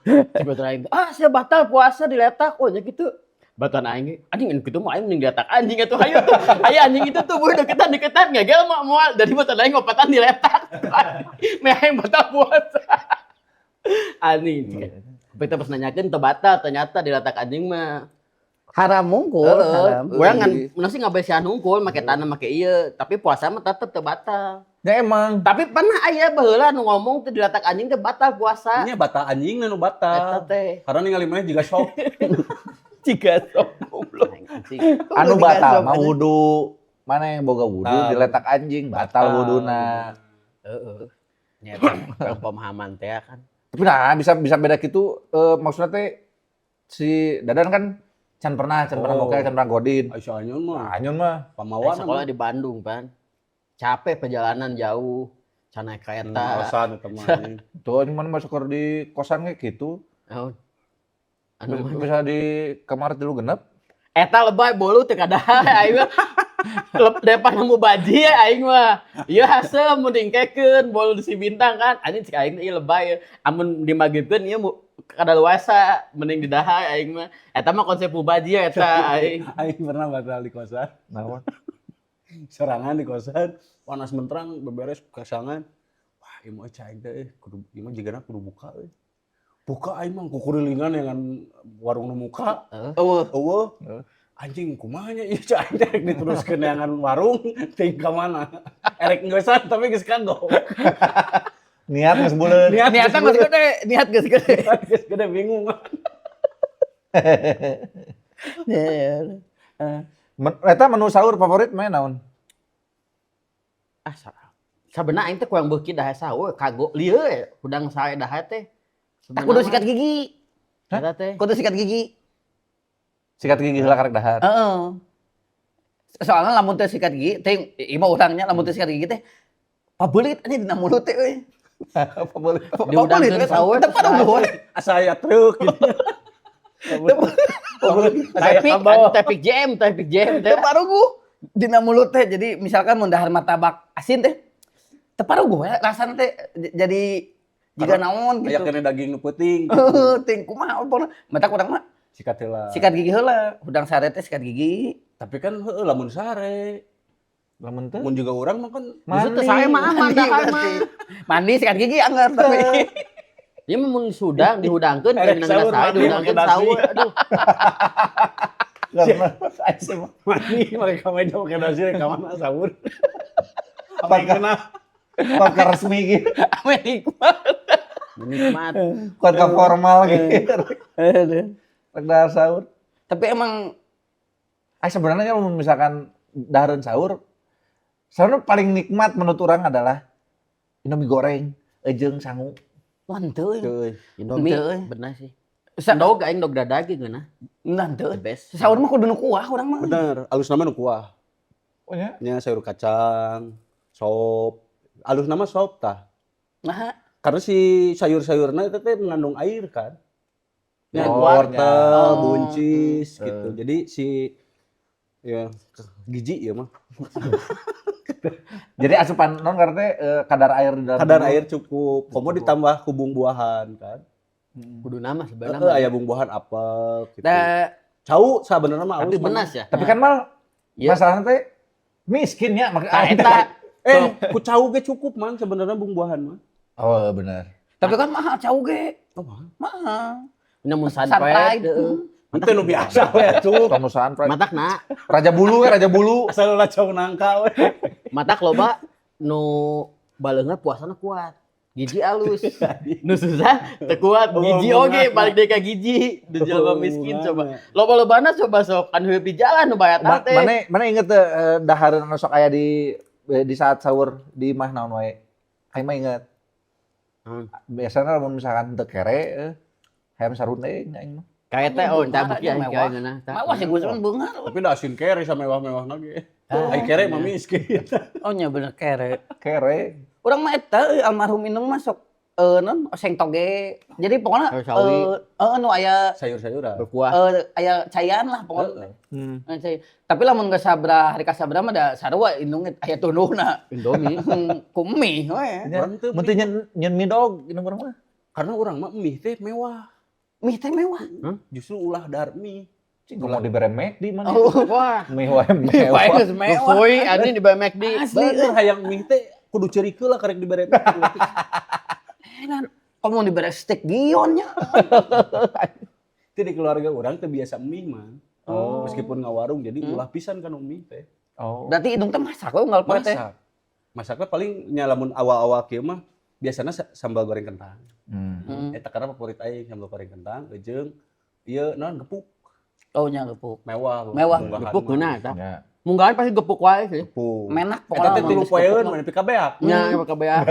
si batuan aing teh, ah sia batal puasa diletak. Oh nya gitu. Batuan aing, anjing gitu mah aing mending diletak anjing atuh hayu tuh. Hayu anjing itu tuh boy deketan deketan ngegel mah moal. Dari batuan aing ngopatan diletak. Meh aing batal puasa. Anjing. Kita pas nanyakeun teu batal ternyata diletak anjing mah. Haram mungkul, Heeh. haram. Urang ngan nasi ngabesian hungkul make tanah make ieu, tapi puasa mah tetep teu batal. Ya emang. Tapi pernah aya baheula nu ngomong teh diletak anjing teh batal puasa. Nya batal anjing nu Eta batal. teh. Karena ningali maneh juga sok. Jika sok goblok. Anjing. Anu Kudu batal digasok, mah anjing. wudu. Mana yang boga wudu Batal. diletak anjing batal wuduna. Heeh. Nya eta pemahaman teh kan. Tapi nah bisa bisa beda gitu maksudnya teh si Dadan kan can pernah Oh. mokel, can pernah godin. Aisyah anyun mah. Anyun mah. Pamawan. Sekolah di Bandung, Pan. Capek perjalanan jauh. Can naik kereta. Alasan eta mah anjing. Tuh mana masuk ke di kosan kayak gitu. Naon? Anu mana? Bisa di kamar tilu genep. Eta lebay bolu teu kadahar aing mah. Lep depan nemu baji ya aing mah. Ieu haseum mun dingkekeun bolu di si bintang kan. Anjing cek aing ieu lebay. Amun dimagibkeun ieu kadaluarsa mending didahar aing mah. Eta mah konsep mubaji ya eta aing. Aing pernah batal di kosan. Naon? Serangan di kosan, panas menterang beberes kasangan. Wah, ieu mah cai teh kudu ieu mah jigana kudu buka euy. Buka aing mah kukurilingan dengan warung nu muka. Eueuh. Eueuh. Heeh. Anjing kumaha nya ieu cai teh rek diteruskeun neangan warung ting ka mana. Erek ngeusan tapi geus kagok. Niat geus buleun. Niat Niatnya geus gede, niat geus gede. Geus gede bingung. Ya, ya. Eh. Eta menu sahur favorit mana naon? Ah, sabenerna aing teh kurang beuki dahar sahur kagok lieu we hudang sae dahar teh. Tak kudu sikat gigi. Eta teh. Kudu sikat gigi. Sikat gigi heula karek dahar. Heeh. Soalnya lamun teu sikat gigi, teh ieu mah urangnya lamun teu sikat gigi teh pabelit anjing dina mulut teh euy. Pabelit. Dihudangkeun sahur. Teu paruguh we. Asa aya truk gitu. Tepik, anu tepik jam, tepik jam teh. Teu paruguh dina mulut teh. Jadi misalkan mun dahar martabak asin teh teu paruguh we rasana teh jadi jiga naon Aya gitu. kena daging nu peuting. Heuh, ting kumaha pokona matak urang mah Sikat heula. sikat gigi heula, hudang sare teh sikat gigi. Tapi kan heueuh lamun sare. Lamun teu Mun juga urang mah kan Justru teu sae mah aman Mandi dahar mah. berarti. Mandi sikat gigi anggar tapi. Ieu mah mun sudang dihudangkeun Erek keur sahur, sae mandi, dihudangkeun make dasi. sahur. Aduh. Karena mandi mereka meja pakai nasi rek ka mana sahur. Apa yang kena? Pakai resmi gitu. Ame nikmat. Menikmat. Kuat formal gitu. Aduh. Rek dahar sahur. Tapi emang Ah sebenarnya kalau misalkan dahareun sahur, sebenarnya paling nikmat menurut orang adalah Indomie goreng, ejeng sangu. Wah, henteu. Cuy. Indomie Henteu, euy. bener sih. Sa Endog aing endog daging geunah. Nah, henteu. The best. Sahur mah kudu nu kuah urang mah. Bener, alus nama nu kuah. Oh ya? Nya sayur kacang, sop. Alus nama sop tah. Nah, Karena si sayur-sayurna itu teh mengandung air kan. Ya, Oh, wortel, Oh. buncis gitu. Jadi si ya gizi ya mah. Jadi asupan non karena kadar air di dalam Kadar tubuh. air cukup. Komo ditambah ku buah-buahan kan. Kudu nama sebenarnya. Heeh, aya buah-buahan apel gitu. da Cau sabenerna mah Tapi alus mah. benas ya. Tapi kan mal Iya. masalahnya teh miskin ya Tah makanya eta Eh, ku cau ge cukup mang sebenarnya buah-buahan mah. Oh benar. tapi kan mahal cau ge. Oh, mahal. Mahal. Namun Sunpride. sunpride heeh. Itu nu biasa we atuh. Kamu Sunpride. Matakna, Raja bulu we, raja bulu. Asal ulah cau nangka we. matak loba nu baleungna puasana kuat. Gigi alus. Nu susah teu kuat. Gigi oge balik deui ka gigi. Di jelema miskin coba. Loba-lobana coba sok kan heueup di jalan nu bayar teh. Mana mana inget teh dahareun anu sok aya di saat sahur di imah naon wae. Aing mah inget. Biasanya lamun misalkan teu kere hayam sarundeng aing mah. Kayak teh oh entah bukti aing Mewah. kayak ngeunah. Tah. Mewah sih Gusman beunghar. Tapi da asin kere sama mewah-mewah lagi. Ai kere mah miskin. Oh nya bener kere. Kere. Urang mah eta euy, almarhum indung mah sok non oseng toge. Jadi pokoknya Oh, sawi. nu aya Sayur-sayuran. Berkuah. Aya caian lah pokoknya. Heeh. Nah, cai. Tapi lamun geus sabra hari kasabra mah da sarua indung ge aya tunduhna. Indomie. Ku mie we. Nya, Urang teu mun teu nyen mie dog indung urang mah. Karena urang mah mie teh mewah. Mie teh mewah. Justru ulah dahar mie. Cing mau dibere McD mana? Oh, Wah. Mie wae mie wae mewah. geus mewah. Gefuy anjing di McD. Asli. Bener hayang mie teh kudu ceurik heula karek dibere. Edan. Kamu dibere steak gionnya. Itu di keluarga urang teh biasa mie mah. Oh. Meskipun ngawarung, jadi ulah pisan kan mie teh. Oh. Berarti indung teh masak we unggal poe teh. Masak. Masaknya paling nya lamun awal-awal kieu mah biasanya sambal goreng kentang. Eta karena favorit aing sambal goreng kentang jeung ieu naon, gepuk. Oh nya gepuk. Mewah. Mewah. Munggahan Gepuk mah. geuna eta. Ya. Munggahan pasti gepuk wae sih. Gepuk. Menak Eta pokoknya. teh mah 3 geus poeun gepuk mah. mana pikabeak. Nya kabeak.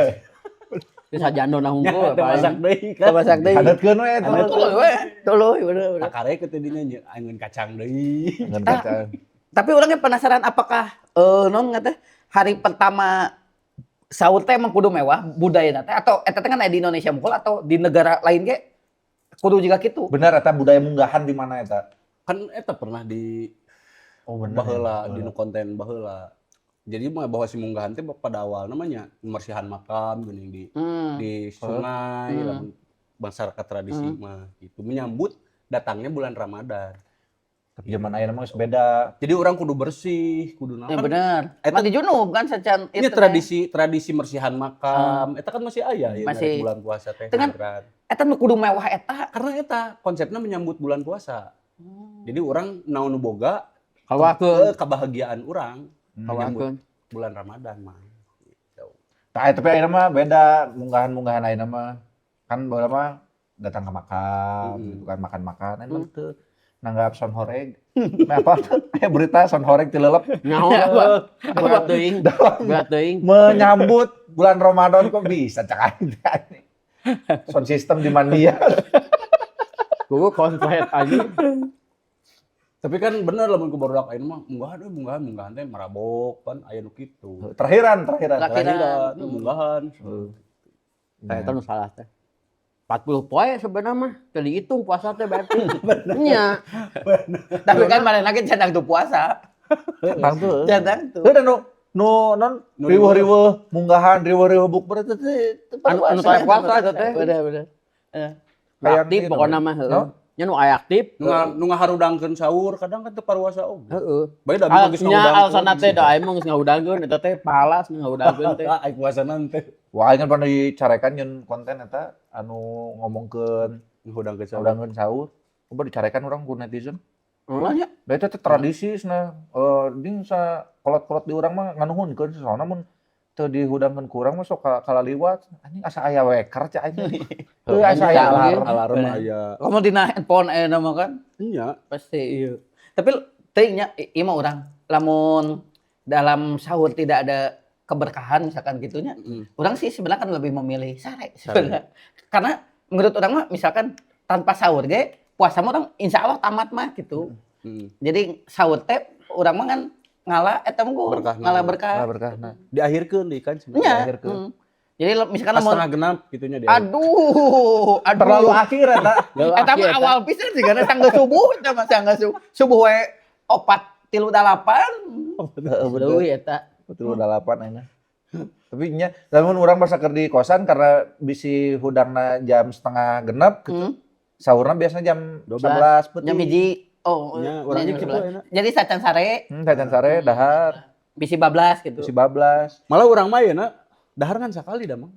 Geus sajando na hungkul. Nya teu masak deui kan. Teu masak deui. Hadetkeun we eta. Tuluy we. Tuluy bener bener. Takarek ke tadinya nya angeun kacang deui. Ngan kacang. Tapi orangnya penasaran apakah non teh hari pertama sahur teh emang kudu mewah budaya teh atau eta teh kan aya di Indonesia mukul atau di negara lain ge kudu juga gitu. Benar eta budaya munggahan di mana eta? Kan eta pernah di Oh benar. baheula di nu konten baheula. Jadi mah bahwa si munggahan teh pada awal namanya membersihan makam geuning di di sungai, lamun masyarakat tradisi mah gitu menyambut datangnya bulan Ramadan. Tapi zaman ayeuna mah geus beda. Jadi orang kudu bersih, kudu naon. Ya Kan bener. Eta- Mah di junub kan sacan ini itu teh. Tradisi tradisi mersihan makam, eta kan masih aya ya Masih. bulan puasa teh. Dengan- hadrat. Eta nu kudu mewah eta. Karena eta konsepnya menyambut bulan puasa. Jadi orang naon nu boga Kawakeun. ke kebahagiaan orang menyambut Kawakeun. bulan Ramadan mah. Gitu. Tah, tapi ayeuna mah beda munggahan-munggahan ayeuna mah. Kan baheula mah datang ke makam gitu kan, makan-makan. Emang teu nanggap sound horeg. Nah, apa? Aya berita sound horeg tilelep. Nyaho. Berat teuing. Berat teuing. Menyambut bulan Ramadan kok bisa cak aing teh. Sound system di mandian. Kuku komplit aja. Tapi kan bener lamun ku barudak ayeuna mah munggahan euy, munggahan munggahan teh marabok kan aya nu kitu. Terakhiran, terakhiran. Terakhiran. Terakhiran munggahan. Kayak itu nu salah teh. 40 poe sebenarnya mah teu dihitung puasa teh berarti. Nya. Tapi kan mana lagi cadang tuh puasa. Tentang tuh. Cadang tuh. Heuh nu nu non Nu riweuh-riweuh munggahan, riweuh-riweuh bukber itu teh teu Anu anu puasa eta teh. Bener bener. Eh. Kayak Aktif gitu, pokokna mah heeh. No? Nya nu aya aktif. Nu ngaharudangkeun sahur kadang kan teu paruasa oge. Heeh. Bae da abi geus Nya ngahudangkeun. alasanna teh da aing mah geus ngahudangkeun eta teh pahala geus ngahudangkeun teh. Ah, ai puasana teh Wah, aing kan pernah dicarekan nyeun konten eta anu ngomongkeun ngahudangkeun sahur. ngahudangkeun sahur. Coba dicarekan urang ku netizen. Nya. Da eta teh tradisi cenah. Eh ding sa kolot-kolot di urang mah nganuhunkeun soalna mun teu dihudangkeun ku urang mah sok kalaliwat. Anjing asa aya weker cak aing. Heuh asa aya alarm. Alarm Bener. aya. Kamu dina handphone nama kan Nya. pasti iya. Tapi teuing nya ieu mah urang lamun dalam sahur tidak ada keberkahan misalkan gitunya, urang sih sebenarnya kan lebih memilih sare sebenarnya. Karena menurut urang mah misalkan tanpa sahur ge puasa mah urang insya Allah tamat mah gitu. Jadi sahur teh urang mah kan ngala eta mah gua, Berkahna. ngala berkah. Nah, berkah. Nah. Diakhirkeun deui kan sebenarnya. Nya. Diakhirkeun. Jadi misalkan Pas lamun setengah genap gitunya dia. Aduh, aduh. Terlalu akhir eta. Eta mah awal pisan sih karena tanggal subuh eta mah tanggal subuh, subuh we 4.38. Heeh bener. Leuwih eta. 38 ayeuna. Tapi nya lamun urang basa keur di kosan karena bisi hudangna jam setengah genep gitu. Sahurna biasanya jam 12. 11 peuting. Jam 1. Oh, Nya, urangnya jam kitu 11. enak. Jadi sacan sare Sacan sare dahar bisi bablas gitu. bisi bablas. Malah urang mah yeuna dahar kan sakali dah mang.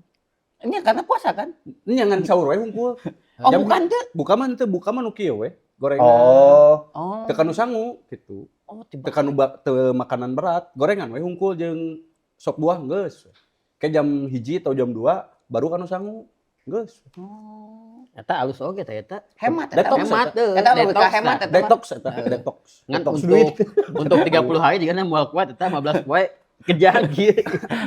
Ini karena puasa kan? Ini ngan sahur we hungkul. Oh, Jam- bukan tuh. Buka mah teu, buka mah nu kieu we, gorengan. Oh, Oh. Teu kanu sangu gitu. Oh, tiba. Teu kanu teu makanan berat, gorengan we hungkul jeung sop buah geus. Kayak jam 1 atau jam 2 baru kanu sangu geus. Oh. Eta alus oge teh eta. Hemat eta. Detox. Hemat teu. Eta lebih ke Detox hemat tah. eta mah. Detox eta, detox. Ngan Detox untuk duit. untuk 30 hari juga moal kuat eta 15 poe kejar kieu.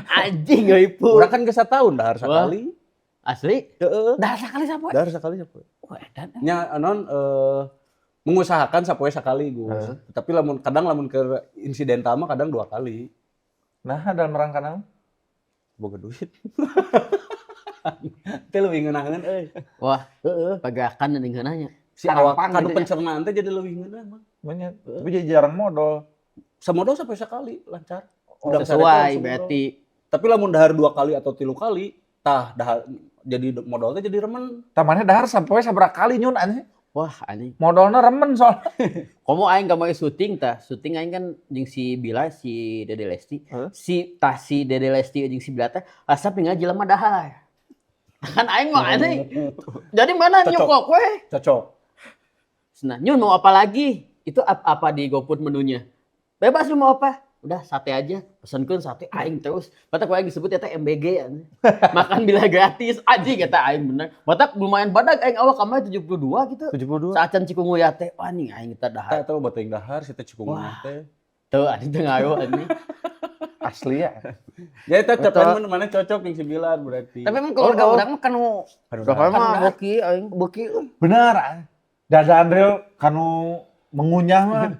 Anjing euy. Urang kan geus satahun dahar sakali. Asli. Heeh. Dahar sakali sapoe. Dahar sakali sapoe. Wah, edan. Nya non mengusahakan sapoe sakali Gus. Tapi lamun kadang lamun ke insidental mah kadang dua kali. Nah dalam rangka naon? Boga duit. Teh leuwih ngeunaheun euy. Wah, Heeh. pagakan deui ngeunahnya. Si awak Tarampang kanu gitu ya. pencernaan teh jadi leuwih ngeunah mah. Banyak. Tapi jadi jarang modal. Samodal sampai sekali lancar. Udang sare teh Sesuai langsung modal. berarti. Tapi lamun dahar dua kali atau tilu kali, tah dahar jadi modal teh jadi remen. Tamannya dahar sampai sabaraha kali nyun anjing. Wah, anjing. Modalnya remen soalnya. Komo aing gak mau syuting tah. Syuting aing kan jeung si Bila, si Dede Lesti. Heeh. Si tah si Dede Lesti jeung si Bila teh asa pinggal jelema dahar. Kan aing mah aneh. Jadi mana Cocok. nyokok we? Cocok. Nah, Nyun mau apa lagi? Itu apa di GoFood menunya? Bebas lu mau apa? Udah sate aja, pesenkeun sate aing terus. Batak aing disebut eta MBG ya. Makan bila gratis, anjing eta aing bener. Batak lumayan badag aing awak kamari 72 gitu. 72. Saacan cikungunya teh, wah nih aing kita dahar. Eta obat teuing dahar si teh cikungunya Wah. Teh. Tuh anjing teu ngaruh anjing. Asli ya. Ya eta capan mana cocok yang 9 berarti. Tapi emang keluarga Oh, oh. urang mah kanu Aduh, Pokoknya mah Kan beuki aing. beuki Benar. Dada Andril kanu mengunyah mah.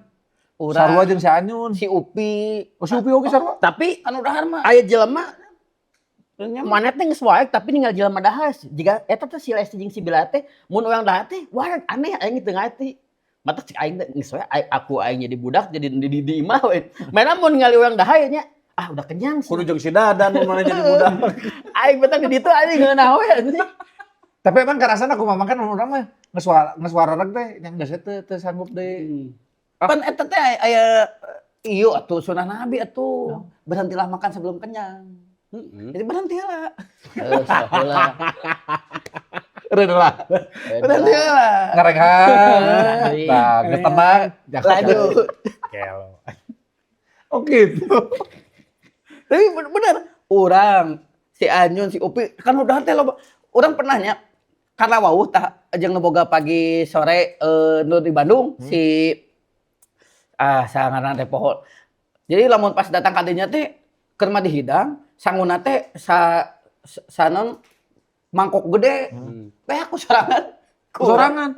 urang Sarua jeung si Anyun. si Upi. Oh, si Upi oge sarua. Tapi Kanu dahar mah. aya jelema mana teh geus waek tapi ninggal jelema dahar. Jika eta teh si Lesti jeung si Bila teh mun urang dahar teh wah aneh aing teu ngarti. Mata cek aing teh geus we aku aing jadi budak jadi di imah we. Mana mun ningali urang dahar nya ah udah kenyang sih. Kudu jeung si Dadan mun mana jadi budak. Aing betang di ditu anjing ngeunah we anjing. Tapi emang karasana kumaha kan urang mah geus suara geus warareg teh yang geus teu sanggup deui. Pan eta teh aya iyo atuh sunah Nabi atuh. Berhentilah makan sebelum kenyang. Heeh. Jadi berhentilah. Heuh, sok heula. Reun lah. Berhentilah. Ngarehan. Nah, geus tenang. Lanjut. Gelo. Oh gitu. Tapi bener, urang si Anyun, si Upi kan udah teh loba. Urang pernahnya karena wawuh tah jeung nu boga pagi sore nu di Bandung si ah sangaran teh poho. Jadi lamun pas datang ka dinya teh keur mah dihidang, sanguna teh sa sanon mangkok gede. Teh aku sorangan. Sorangan.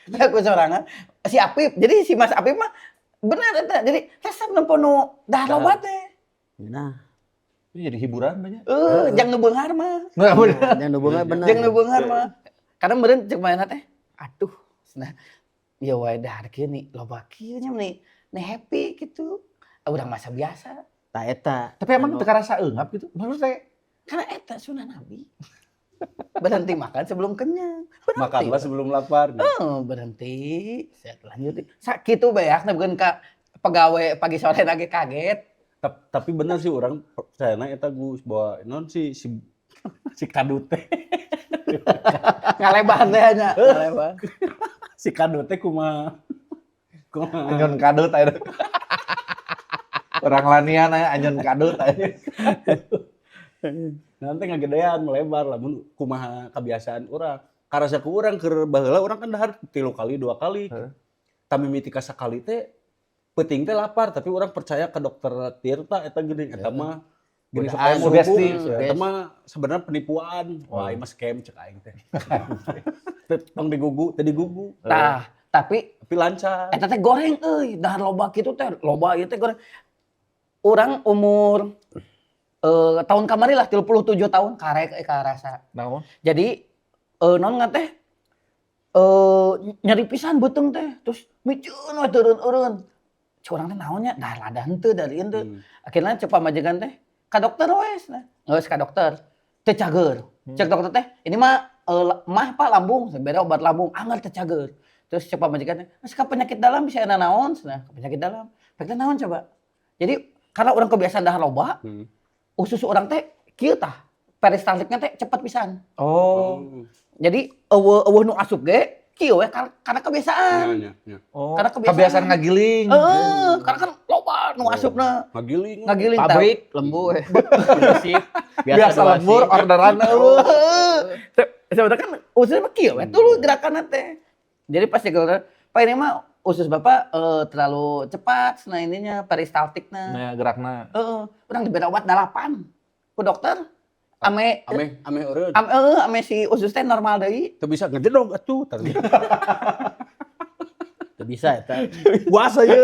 Teh aku sorangan. Si Apip, jadi si Mas Apip mah bener eta. Jadi resep nempo nu dahar loba teh. Nah, Ini jadi hiburan banyak. Eh, jang nu beunghar mah. Nggak bener. yang nu beunghar bener. Jang nu beunghar mah. Karena meureun cek manehna teh, aduh, nah, ya wae dahar kieu nih, loba kieu nya nih, nih happy gitu. Ah, urang masa biasa. Tah eta. Tapi emang teu karasa eungap gitu. Maksud saya Karena eta sunah Nabi. Berhenti makan sebelum kenyang. Berhenti. Makanlah sebelum lapar. Oh, berhenti. Set lanjut. Sakitu beak bukan ka pegawai pagi sore lagi kaget. Tapi bener sih urang percaya eta Gus bahwa non si si si kadut teh Ngaleban teh nya, ngaleban. Si kadut teh kumaha kumaha Anyon kadut aya. Orang lanian aya anyon kadut aya. Nanti ngagedean melebar lamun kumaha kebiasaan urang. Karasa ku urang keur baheula urang kan dahar 3 kali 2 kali. Heeh. Tami mimiti ka sakali teh peuting teh lapar tapi urang percaya ke dokter Tirta eta geuning eta mah gini sok aya Godaan. Sugesti. eta mah sebenarnya penipuan. Wah, ieu mah scam cek aing teh. Teh tong digugu, teh digugu. Tah, tapi Tapi lancar. eta teh goreng euy, dahar loba kitu teh, loba ieu teh goreng. Urang umur tahun kamari lah 37 tahun karek karasa. Naon? Jadi non teh nyeri pisan beuteung teh, terus miceun we teureun-eureun. Cek urang teh naon nya, dah lada henteu dari henteu. Akhirnya cek pamajikan teh ka dokter we cenah. Geus ka dokter. Teu cager. Cek dokter teh, ini mah mah Pak lambung, beda obat lambung, anggar teu cager. Terus cek pamajikan teh, geus ka penyakit dalam bisa enak naon cenah, ka penyakit dalam. Penyakit naon coba? Jadi karena urang kebiasaan dahar loba, usus urang teh kieu tah, peristaltiknya teh cepet pisan. Oh. Jadi eueuh eueuh nu asup ge kieu we karena kebiasaan. Nya, nya, nya. Oh. Karena kebiasaan. Kebiasaan ngagiling. Heeh, karena kan loba nu asupna. Ngagiling. Ngagiling tah. Pabrik lembu we. Sip. Biasa dua lembur shift. orderan eueuh. Sebenarnya kan ususnya mah kieu we tuluy gerakanna teh. Jadi pas digelar, Pak ini mah usus Bapak terlalu cepat nah ininya peristaltikna. Nah, gerakna. Heeh, urang diberi obat 8 ku dokter. Ame Ame ame eureun. ame heueuh, ame si usus teh normal deui. Teu bisa ngejedog atuh. Teu Teu bisa eta. Puasa ye.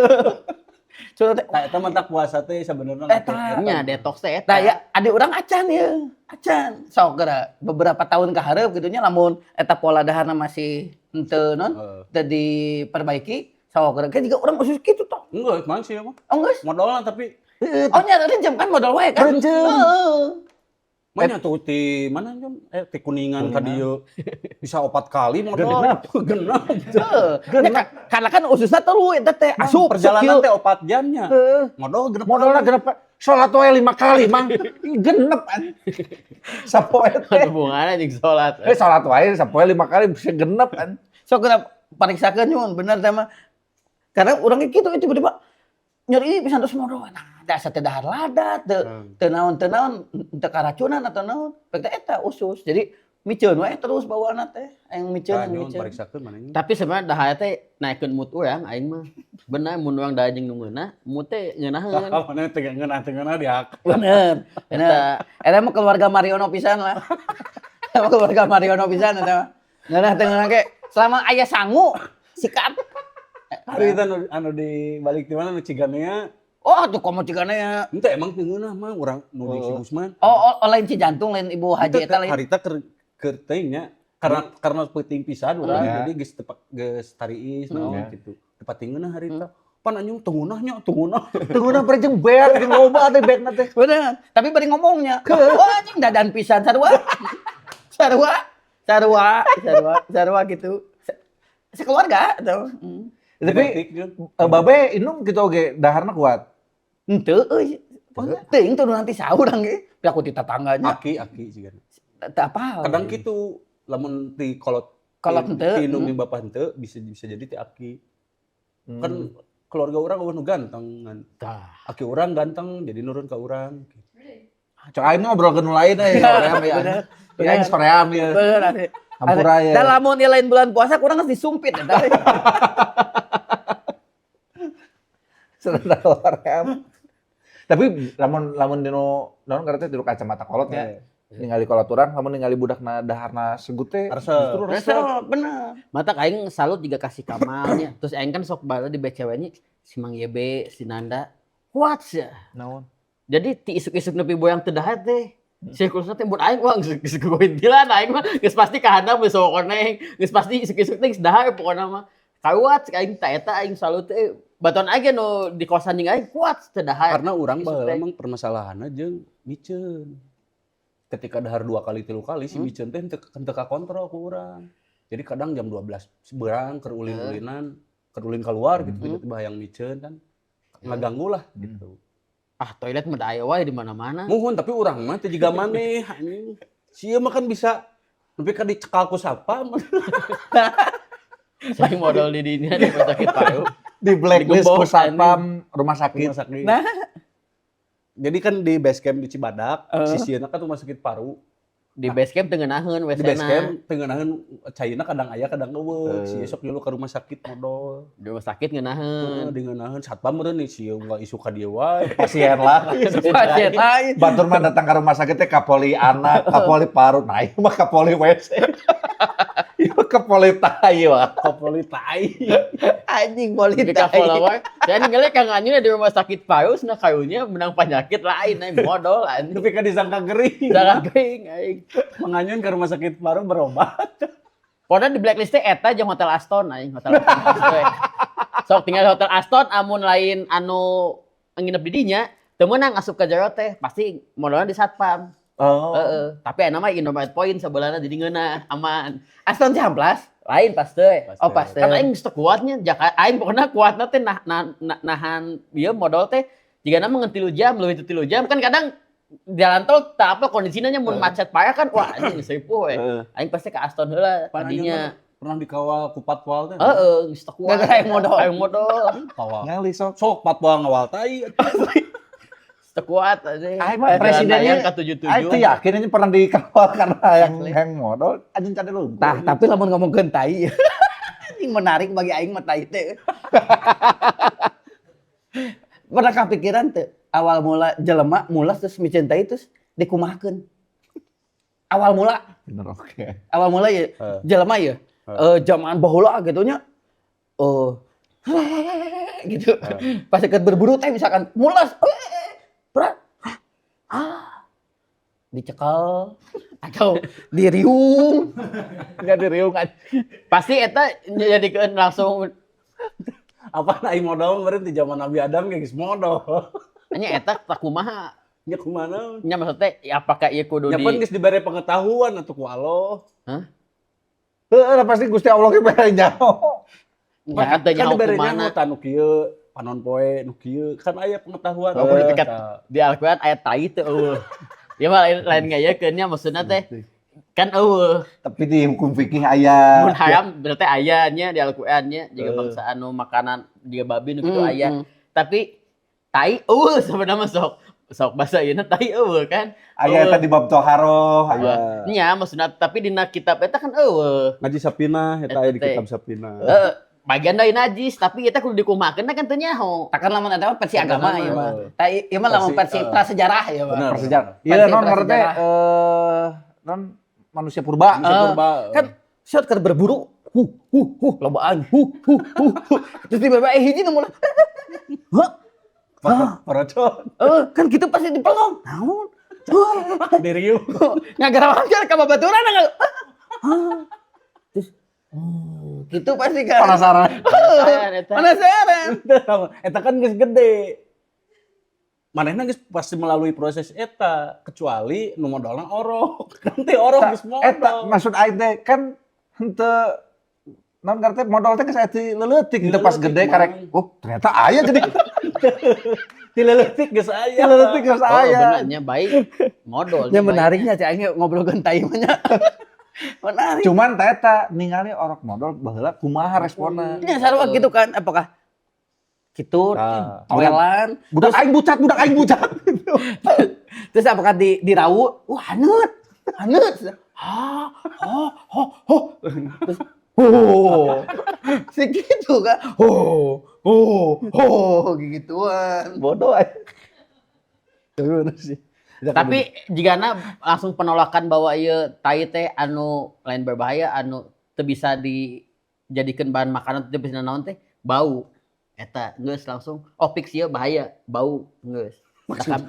Sudah teh Tah eta mah tak puasa teh sebenarnya. Eta. Nya detox teh eta. Nah ya, adik urang acan ya, acan. Sok geura beberapa tahun ke hareup gitu nya lamun eta pola daharna masih henteu non, teu diperbaiki, sok geura. Kan juga urang usus kitu toh. Enggak, masih mah. Oh geus. Modalna tapi Oh nya renjem kan modal wae kan. Renjem. Heeh. mana tuh ti mana jam ti Kuningan ka dieu bisa 4 kali modal. Genep. Genep. Heeh. Nya, karena kan ususna telu eta teh asup Perjalanan sakieu. teh 4 jamnya. Heeh. Modal genep. Modalna genep. Salat wae 5 kali, Mang. Ih, genep an. Sapoe teh. Hubungannya jeung salat. Eh, salat wae sapoe 5 kali bisa genep an. Sok kita pariksakeun, nyun, bener teh mah. Karena urang ge kitu tiba-tiba nyeri pisan terus modol. Nah, dasar teh dahar lada, teu teu naon teu naon, teu karacunan atau naon. Pek teh eta usus. Jadi miceun wae terus bawaanna teh. Aya miceun, Tah, aya nyun miceun. Pariksakeun mana ini. Tapi sebenarnya dahar teh naikeun mood urang aing mah. Bener, mun urang dahar jeung nu ngeunah, mood teh ngeunaheun. Mana teu ngeunah teu ngeunah dihak. Bener. Bener. Eta. Eta mah keluarga Mariono pisan lah. Eta mah keluarga Mariono pisan eta mah. Ngeunah teu ngeunah ge selama aya sangu sikat. Hari itu anu di balik di mana nu Ciganea. Oh, tuh komo Ciganea. Ente emang teu ngeunah mah urang nu di si Gusman. Oh, lain Cijantung, lain Ibu Haji eta lain. Harita keur teuing nya karena peuting pisan urang, jadi geus tepak geus tariis naon gitu. Tepat ngeunah harita. Pan anjing teu ngeunah nya, teu ngeunah. Teu ngeunah pre jeung beak jeung loba teh beakna teh. Bener. Tapi bari ngomongnya. Wah, anjing dadan pisan sarua. Sarua, sarua, sarua, sarua gitu. Sekeluarga tuh. Tapi Genetik, Jun. Babe indung gitu oge daharna kuat. Henteu euy. Teuing tuh nanti sahur ge. Aku di tetangganya. Aki aki juga. Teu apal. Kadang gitu lamun ti kolot Kolot henteu. ti indung di bapak henteu bisa bisa jadi ti aki. Kan keluarga urang euweuh nu ganteng kan. Tah. Aki urang ganteng jadi nurun ke urang. Cok aing mah ngobrol ke nu lain euy, soream ya. Bener. Ya aing soream ya. Bener, asli. Hampura ya. Dan lamun ieu lain bulan puasa kurang geus disumpit eta. Serta soream. Tapi lamun lamun dinu naon ngaranna teh dinu kacamata kolot nya. Ningali kolot urang, lamun ningali budakna daharna segut teh Resep. justru resep. Resep, bener. Mata aing salut juga kasih kamalnya. Terus aing kan sok bala di BCW nya si Mang Yebe, si Nanda. Kuat ya. Naon? Jadi ti isuk-isuk nepi boyang teu dahar teh. Siklusna teh mun aing wah geus geus gointilan aing mah geus pasti kahandap geus koneng, geus pasti isuk-isuk teh geus dahar pokona mah. Kuat aing ta eta aing salut teh. Batuan aing ge nu di kosan jeung aing kuat teu dahar. Karena urang Isuk baheula teh. emang permasalahanna jeung miceun. Ketika dahar 2 kali 3 kali si miceun teh henteu kakontrol ku urang. Jadi kadang jam 12 beurang keur ulin-ulinan, keur ulin keluar gitu tiba-tiba hayang miceun kan ngaganggu lah gitu. Ah, toilet mah da aya wae di mana-mana. Muhun, tapi urang mah teu jiga maneh anjing. Sieun mah kan bisa nepi ka dicekal ku satpam. Saya modal di dinya di rumah sakit paru. Di blacklist ku Digembok, satpam rumah sakit. Rumah sakit. Nah. Jadi kan di base camp di Cibadak, sisieuna kan rumah sakit paru. Di base camp teu ngeunaheun Di base WC-na. camp teu ngeunaheun caina kadang aya kadang euweuh. Si esok dulu ke rumah sakit modol. Di rumah sakit ngeunaheun. Heeh, di ngeunaheun satpam meureun nih sieun nggak isu ka dieu wae. Pasien lah. Pasien lain. Batur mah datang ke rumah sakit teh kapoli anak, kapoli paru, nah ieu mah kapoli WC. Ieu mah kapoli tai wah. Kapoli tai. Anjing poli Di tai. follower. Dan ningali Kang Anyun di rumah sakit paru cenah karunya menang penyakit lain aing modol anjing. Nepi ka disangka gering. Jangan gering aing. Manganyun ke rumah sakit paru berobat. Pokoknya di blacklist teh eta jeung Hotel Aston aing, Hotel Aston. We. Sok tinggal Hotel Aston amun lain anu nginep di dinya, teu meunang asup ka jero teh, pasti modalna di satpam. Oh. Heeh, tapi enak mah Indomaret point sebelahna jadi ngeunah, aman. Aston Cihampelas? Lain pasti. Oh, pasti. Kan aing geus teu kuatnya, jaka aing pokoknya kuatna teh nah, nahan ieu modal teh jigana mah ngan 3 jam, leuwih ti 3 jam kan kadang jalan tol tak apa kondisinya mun macet parah kan wah anjing sepuh we. Aing pasti ke Aston heula Pan anjeun tadinya. mah pernah dikawal ku patwal teh. Heeh, geus teu kuat. Gara-gara aing modol. Aing modol. Kawal. Ngali sok. Sok patwal ngawal tai. Geus teu kuat anjing. Aing mah presidennya ka 77. Aing teu yakin ini pernah dikawal karena yang modol anjing cade lumpuh. Tah, tapi lamun ngomongkeun tai. Anjing menarik bagi aing mah tai teh. Pernah kepikiran teu awal mula jelema mulas terus miceun tai terus dikumahakeun? Awal mula, Bener oke. Awal mula ya jelema ya. Zaman baheula gitu nya. Gitu. Pas deket berburu teh misalkan mulas, berat. Ah. Dicekal atau diriung. Enggak diriung anjing. Pasti eta jadikeun langsung. Apa aing modol meureun di zaman Nabi Adam ge geus modol. Nya eta tak kumaha? Nya kumaha? Nya maksudnya ya apakah ieu kudu Nya di pan geus dibere pengetahuan atuh ku Allah. Hah? Heeh, pasti Gusti Allah ge bere nyaho. Ya kan teu Kan nyaho dibere kumana. nyaho tanu kieu. Panon poe nu kieu kan aya pengetahuan. Oh, mun dekat di Al-Qur'an ayat tai teu euweuh. Ya mah lain lain ngayakeun nya, maksudna teh kan euweuh. Tapi di hukum fikih aya. Mun haram berarti aya nya di Al-Qur'an nya, jiga Eh. bangsa anu makanan jiga babi nu kitu Hmm, aya. Tapi tai euweuh sebenarnya mah, sok sok bahasa ieu tai euweuh kan. Aya eta di bab toharoh, aya. Nya maksudna, tapi dina kitab eta kan euweuh. Ngaji Sapina eta aya di Eta teh. kitab Sapina. Heeh, bagian dari najis, tapi eta kudu dikumakeun kan teu nyaho. Takkan lamun eta mah versi agama Agama, ya mah. heeh. Tah ieu mah lamun Versi, versi prasejarah ya mah. Bener. Prasejarah. Iya, Versi non ngerti prasejarah. Non manusia purba. Manusia purba. Kan shot keur berburu, huh huh huh, lobaan, huh huh huh huh. Terus tiba-tiba hiji nu mulai. Hah? Parocon. Eh, kan gitu pasti dipelong. Naon? Diriu. Ngagarawan ka babaturan enggak? Terus oh, gitu pasti kan. Penasaran. Penasaran eta. Penasaran. Eta kan geus gede. Manehna geus pasti melalui proses eta, kecuali nu modalna orok. Nanti orok geus modal. Eta maksud aing teh kan henteu non ngerti modal teh geus aya ti leutik henteu pas Leuletik, gede karek Mang. oh ternyata aya gede. Ti leutik geus Ti aya. leutik geus Oh, aya. benernya baik modal. Ya menariknya cek aing ngobrolkeun tai mah nya. Menarik. Cuman teh eta ningali orok modal baheula kumaha responna. Ya sarua gitu kan, apakah gitu Nah. toelan? Budak aing bucat, budak aing bucat. Terus apakah di dirawu, wah haneut, haneut. Ha, ho, ho, ho. Terus oh. Si gitu kan. Oh, oh, oh, gituan. Bodoh aing. Tapi bener sih. Tapi jigana langsung penolakan bahwa ieu tai teh anu lain berbahaya, anu teu bisa dijadikeun bahan makanan, teu bisa naon teh bau. Eta geus langsung oh fix ieu bahaya, bau geus.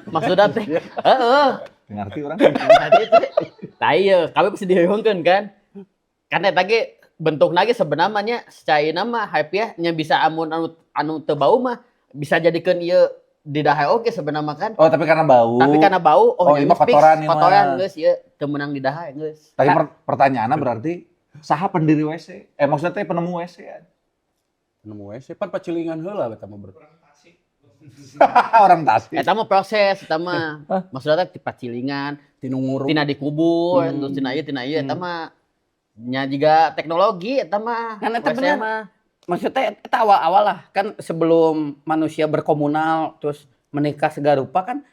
Maksudna teh heeh. Ngerti orang. Tadi teh tai ieu kabeh pasti diheuhkeun kan. Kan eta ge bentukna ge sebenarnya nya secaina mah harfiah nya bisa amun anu anu teu bau mah bisa jadikeun ieu di dahar oge sebenarnya kan. Oh, tapi karena bau. Tapi karena bau, oh, Oh, ini mah geus fix, kotoran ini mah. kotoran geus ieu teu meunang di dahar geus. Tapi pertanyaannya berarti saha pendiri WC? Eh maksudnya teh penemu WC ya? Nemu WC pan pacilingan heula eta mah berarti. Orang Tasik. Eta mah proses eta mah. Maksudnya teh ti pacilingan, Tinu nguruk. tina dikubur, terus tina ieu eta mah nya jiga teknologi eta mah. Kan eta WC bener. mah. Maksudnya eta awal-awal lah kan sebelum manusia berkomunal terus menikah segala rupa kan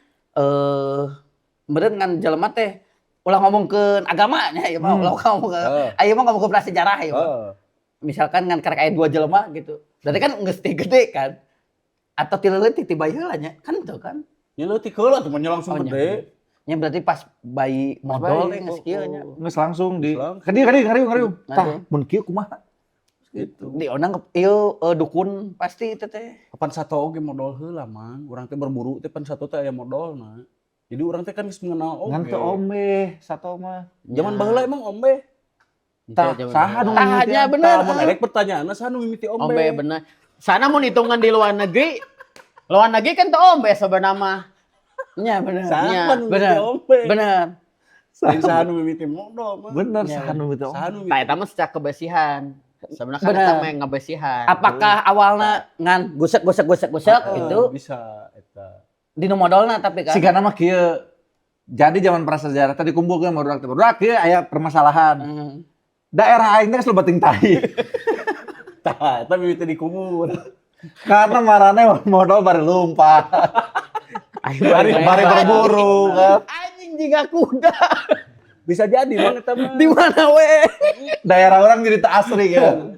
meureun ngan jelema teh ulah ngomongkeun agamanya ya mah, ulah ngomongkeun aya mah ngomongkeun prasejarah ya mah. Misalkan ngan karek aya dua jelema gitu. Berarti kan geus teh gede kan. Atau ti leutik ti bayi heula nya kan tuh kan. Nya leutik heula tuh mah nya langsung Oh, nya. gede. Nya berarti pas bayi modal bayi, teh geus kieu nya. Geus langsung di Geus langsung. kadieu kadieu ngariung ngariung. Tah, Ngariung. mun kieu kumaha? Gitu. Di onang ieu dukun pasti itu teh. Kapan sato oge modal heula mang. Urang teh berburu teh pan sato teh aya modalna. Jadi urang teh kan geus mengenal oge. Ngan teu ombe sato mah. Zaman baheula emang ombe. Tah, Zaman saha nu baheula. Tah, nya mimitian? bener. Tah, mun erek pertanyaanna saha nu mimiti ombe? Ombe bener. Sana mun hitungan di luar negeri, luar negeri kan teu ombe sebenarnya mah. Nya bener. Saha Nya, nu mimiti bener. ombe? Bener. Lain saha nu mimiti modal mah. Bener Ya, saha nu mimiti ombe. Saha nu Tah mimiti. eta mah secara kebersihan. Sebenarnya kan Bener. eta mah yang ngebersihan. Apakah awalnya ngan gusek gusek gusek gusek gitu Bisa eta. di nu modalna tapi kan. Sigana mah kieu. Jadi zaman prasejarah tadi kumpulkeun barudak teh. Barudak kieu aya permasalahan. Daerah aing teh geus loba tai. Tah, eta mimiti dikubur. Karena marane modal bari lumpat. Ayo Bari bari berburu kan. Anjing jiga kuda. Bisa jadi mang eta mah. Di mana we? Daerah orang jadi tak asri ya.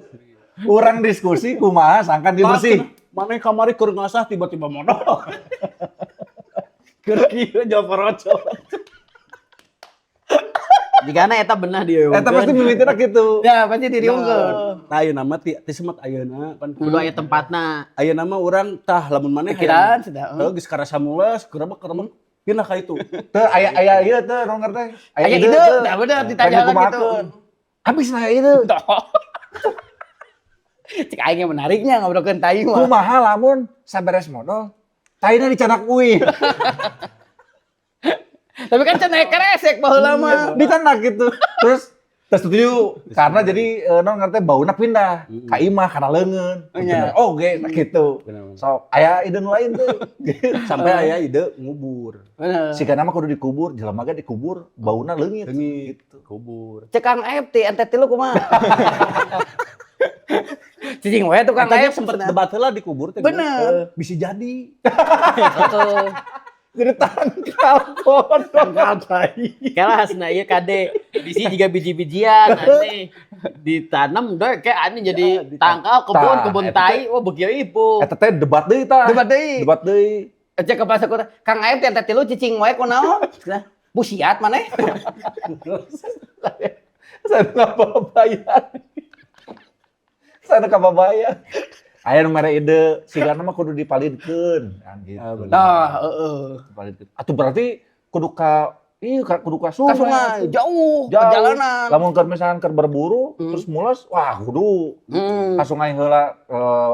Orang diskusi kumaha sangkan dibersih. Maneh kamari keur ngasah tiba-tiba modal. Keur kieu jawab roco. Jigana eta benah dia. Eta pasti mimitina kitu. Ya pasti diriungkeun. Tah ayeuna mah ti semet ayeuna pan Kudu aya tempatna. Ayeuna mah urang tah lamun maneh Pikiran sudah. Heuh geus karasa mules, gerebek gerebek pindah ka itu. Teu aya aya ieu teu nu ngerti. Aya ide, teu. tah bener ditanya Pengen gitu. kumahakeun. Habis lah ide. Cek aing yang menariknya ngobrolkeun tai mah. Kumaha lamun saberes modal taina dicanak uih. Tapi kan cenah keresek baheula mah. Dicanak gitu. Terus Terus setuju karena jadi non ngerti bauna pindah ka imah karena leungeun. Iya. Bener oge nah gitu. Bener. Sok aya ide nu lain tuh. Sampai aya ide ngubur. Bener. Sigana mah kudu dikubur, jelema ge dikubur, bauna leungit. Leungit, kubur. Cek Kang Aep ti ente tilu kumaha? Cicing we tukang Kang Aep sempet debat heula dikubur teh. Bener. Bisa jadi. Heeh. Jadi tangkal bodoh. Tangkal tai. Kalah hasna ieu kade. Bisi juga biji-bijian aneh. Ditanam deh kayak aneh jadi tangkal kebun Tah, kebun eta tai wah begieu ibu. Eta teh debat deui tah. Debat deui. Debat deui. Cek kepala sekolah, Kang Aep ti ente tilu cicing wae kunaon? Cenah, busiat maneh. Saya nggak babayan. Saya nggak babayan. Aya nu mere ide, sigana mah kudu dipalidkeun kan gitu. Ah, bener. Tah, heeh. Dipalidkeun. Atuh berarti kudu ka iya kudu ka sungai. Ka sungai jauh, Jauh. perjalanan. Lamun keur misalkan keur berburu terus mules, wah kudu ka sungai heula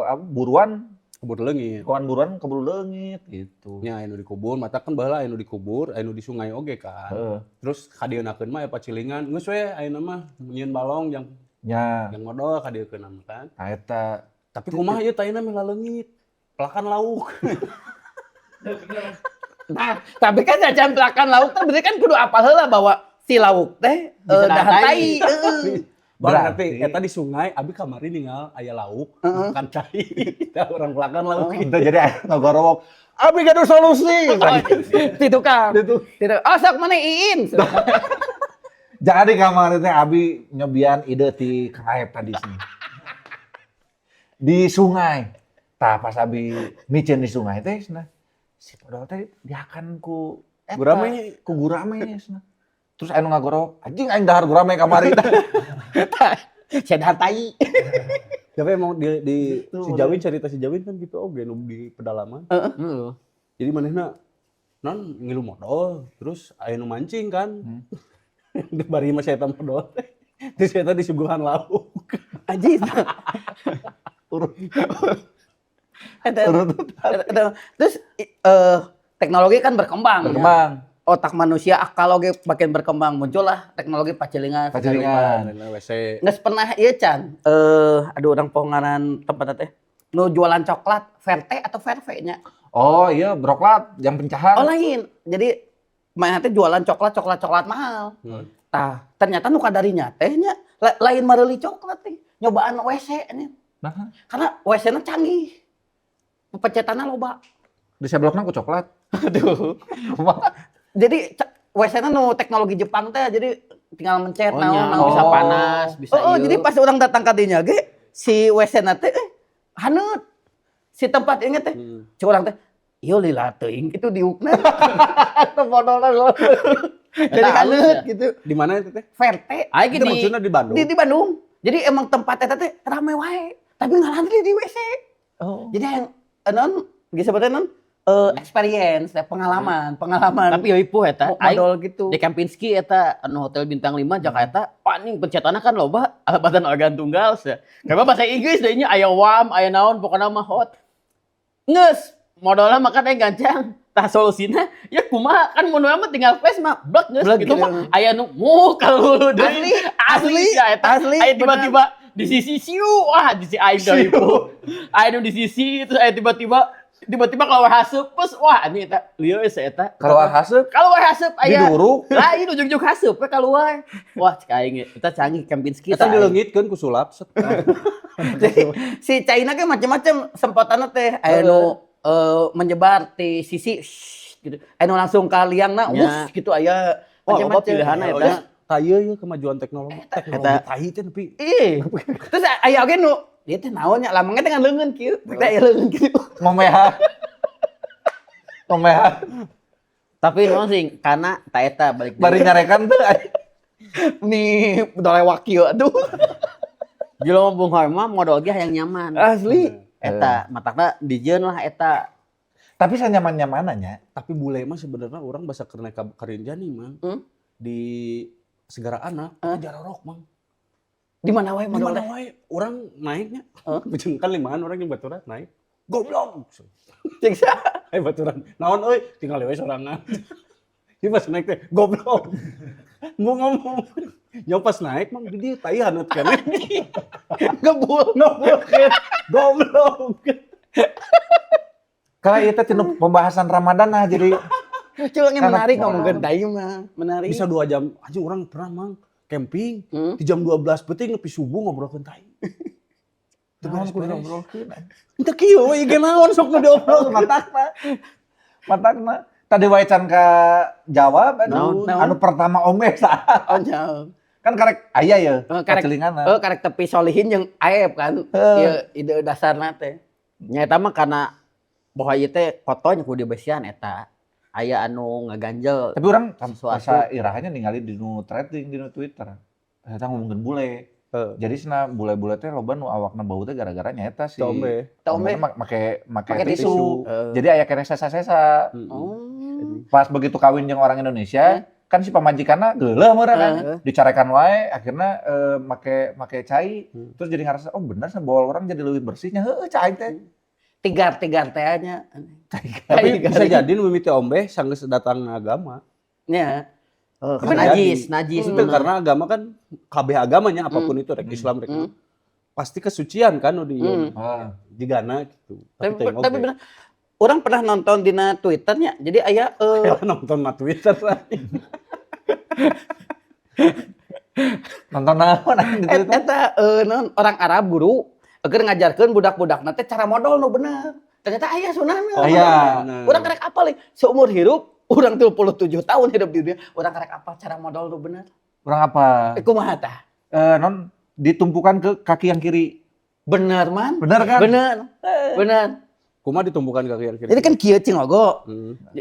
apa, buruan, Kubur leungit. kawan buruan keburu leungit gitu. Nya anu dikubur, mata kan baheula anu dikubur, anu di sungai oge kan. Heeh. Terus kadieunakeun mah ya pacilingan, geus we ayeuna mah nyieun balong yang Nya, yang modal kadieukeun mah kan. nah eta. Tapi kumaha ieu taina mah laleungit. Pelakan lauk. Nah, tapi kan jajan pelakan lauk teh berarti kan kudu apal heula bahwa si lauk teh Bisa dahar dahar tai. tai. Heeh. Barang Berarti- tapi eta di sungai abi kamari ninggal aya lauk, makan cai. Tah urang pelakan lauk. Itu jadi aya ngagorowok. Abi gaduh solusi. Di tukang. Di tukang. Di tukang. Oh, sok mana iin. Jadi kamari teh abi nyobian ide ti Kang Aep tadi sini. Di sungai. Tah pas abi micin di sungai teh cenah. Si podol teh diakan ku eta, Gurame. ku gurame cenah. Terus anu ngagorowok, anjing aing dahar gurame kamari. Saya dahar tai. Tapi emang di Gitu, si Jawin, cerita si Jawin kan gitu oge nu di pedalaman. Heeh. Jadi manehna non ngilu modol, terus aya nu mancing kan. Di bari mah saya modol teh. Terus saya disuguhan lauk. Anjing. Urut. Eta- Terus teknologi kan berkembang. ya. Berkembang. Otak manusia akal oge makin berkembang, muncullah teknologi pacilingan. Pacilingan. WC. Nggak pernah iya Chan. Aduh orang pongaran tempat teh. Nu jualan coklat, Verte atau Verve nya. Oh iya, broklat yang pencahan. Oh lain. Jadi mainnya teh jualan coklat, coklat, coklat mahal. Tah, ternyata nu kadarinya teh nya lain mareuli coklat teh. Nyobaan WC nya. Nah, Karena WC-nya canggih. Pencetannya loba. di seblokna ku coklat. Aduh. Kumaha? Jadi WC-nya nu teknologi Jepang teh jadi tinggal mencet Oh, naon nya, naon. bisa Oh. panas, bisa Oh, ieu. jadi pas orang datang ka dinya ge si WC-na teh haneut. Si tempat ini teh cek urang teh ieu lila teuing kitu diukna. Itu modalna Jadi Eta halus haneut ya? gitu. Di mana itu teh? Verte Aing Itu di maksudnya di Bandung. di Bandung. Jadi emang tempat eta teh rame wae, tapi ngalantri di WC. Oh. Jadi yang non geus sebutnya non experience, teh, pengalaman, pengalaman. Tapi yo ipuh eta. Aing modal gitu. di Kempinski eta anu hotel bintang 5 Jakarta, paning pencetanna kan loba alabatan organ tunggal sia. Karena bahasa Inggris deui nya aya warm, aya naon pokokna mah hot. Geus, modalna makan aing gancang. Tah solusina ya kumaha kan mun mah tinggal flash mah blek geus Blek gitu gitu. mah aya nu mu kalau deui. Asli, asli, sia eta. asli, Aya tiba-tiba di sisi siu, wah di si aing dari ibu. Aya nu di sisi terus aya tiba-tiba tiba-tiba keluar haseup pus wah ini eta lieur sia eta. Keluar haseup, Keluar haseup aya. diduruk. Lain ujug-ujug haseup we keluar. Wah cek aing eta canggih Kempinski Eta tah. dileungitkeun ku sulap. Set. Jadi, si China ke macam-macam semprotanna teh aya nu menyebar di sisi shh, gitu. Aya nu langsung ka liangna Nya. wush gitu aya Wah, loba macam-macam. pilihanna Oh, eta. ya. Tai ieu kemajuan teknologi. Teknologi Eta. tai teh nepi. Ih. Terus aya oge nu dia teh naon nya lamangnya dengan leungeun kieu. Teh aya leungeun kieu. Ngomeha. Ngomeha. Tapi naon sih karena ta eta balik deui. Bari nyarekan tuh. Nih dolewak kieu aduh. Jelema beunghar mah modal ge hayang nyaman. Asli. Eta matakna dijieun lah eta. Tapi saya nyaman-nyamanannya. Tapi bule mah sebenarnya orang bahasa keur naik ka Rinjani mang. Di Segara Anak, itu jarorok mang. Di mana wae Di modal mana teh? wae orang naiknya. Kan limaan orang yang baturan naik. Goblok. Cek Eh baturan. Naon euy, tinggal we sorangan. Dia pas naik teh goblok. Mau ngomong. Nyawa pas naik mang di dieu tai haneut keneh. Ngebul. Goblok. Goblok. Kalau ieu teh tinu pembahasan Ramadan nah jadi Cuy, Karena- menarik ngomongkeun tai mah, menarik. Bisa 2 jam aja orang pernah, Mang, camping di jam 12 peuting nepi subuh ngobrolkeun tai. Teu Naon kudu beres-beres. ngobrolkeun. Entah kieu we ge naon sok nu diobrol. Matakna. Matakna. Tadi wae can ka jawab anu, Naon? Naon? Anu pertama ombe saha? Oh, jauh. Kan karek aya ya Oh, karek- kacelinganna. Oh, karek tepi solihin jeung Aep kan. Heeh. Ieu ide dasarna teh. Nya eta mah karena bahwa ieu teh kotonya kudu dibesian eta. Aya anu ngaganjel. Tapi orang Sesuatu. asa irahanya ningali di nu trending di nu Twitter. Eta ngomongkeun bule. Heeh. Jadi cenah bule-bule teh loba nu awakna bau teh gara-gara nyaeta si Tombe. Tombe. Tombe make make Make tisu. tisu. Jadi aya keneh sesa-sesa. Oh. Pas begitu kawin jeung orang Indonesia, kan si pamajikanna geuleuh meureun kan. Dicarekan wae akhirnya make make cai. Terus jadi ngerasa oh bener sih bawa orang jadi lebih bersihnya heueuh cai teh. Tigar-tigar teh nya. Tapi bisa jadi nu mimiti ombe sanggeus datang agama. Nya. Oh, Bisa najis, jadi. najis Itu bener. karena agama kan kabeh agamanya apapun itu rek Islam rek pasti kesucian kan nu di Ah. jigana gitu. Tapi, teuing tapi oge. bener. Orang pernah nonton dina Twitternya. Jadi aya nonton na Twitter. Nonton naon anjing di Twitter? Eta naon, orang Arab guru agar ngajarkeun budak-budak teh cara modol nu bener. Ternyata aya sunahna. Oh, aya. Urang karek apal euy. Seumur hirup urang 37 tahun hidup di dunia, urang karek apal cara modol nu bener. Urang apa? Eh, kumaha tah? Eh, non ditumpukan ke kaki yang kiri. Bener, Man. Bener kan? Bener. Bener. Kumaha ditumpukan kaki yang kiri? Jadi kan kieu cingogo.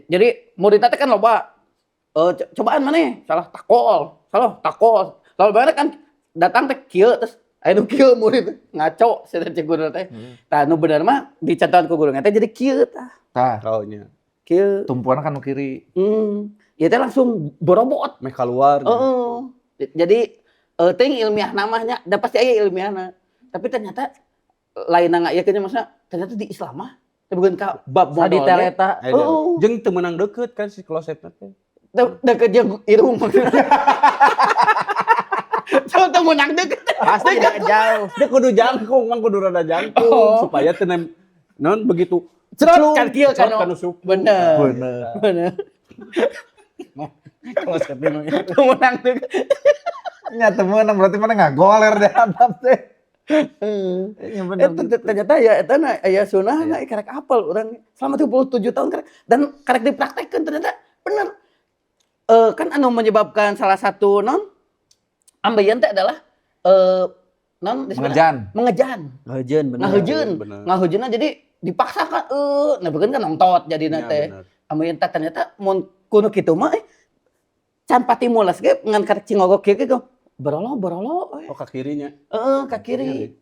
Jadi muridnya teh kan loba. Eh, cobaan mana? Salah takol, salah takol. Lalu banget kan datang teh kieu terus aya nu kieu murid ngaco cenah cek guru teh. Tah nu bener mah dicontohan ku guru teh jadi kieu tah. Tah, Oh nya. Kieu. tumpuan kan nu kiri. Ieu teh langsung borobot. Meh keluar. Heeh. Jadi teuing ilmiah namanya, da pasti aya ilmiahna. Tapi ternyata lain nggak ya maksudnya ternyata di Islam mah teh bukan ka bab Sadi modolnya. teleta. Oh. Jeung teu meunang deket kan si klosetna teh. Deket jeung irung. Coba teu meunang deket. Pasti tidak jauh. Dia kudu jangkung, mang kudu rada jangkung Oh. supaya teu non begitu Cerot kan kieu kan. Cerot kan suku. Bener. Bener. Bener. Klosetna nu Teu meunang deket. Nya teu meunang berarti mana ngagoler deh handap teh. Nya bener. Ternyata ya eta na aya sunah na karek apal urang selama 37 tahun karek dan karek dipraktekkeun ternyata bener. Kan anu menyebabkan salah satu non ambeien teh adalah non disebutna? Mengejan. Mengejan. Ngahejeun bener. Ngahejeun. Bener. Ngahejeunna jadi dipaksakan nah kan nongtot jadina Nya, teh. bener. Ambeien teh ternyata mun kudu kitu mah can pati mules ge ngan karek cingogok kieu ge berolo berolo we. Oh, ke kirinya. Heeh, ka kiri.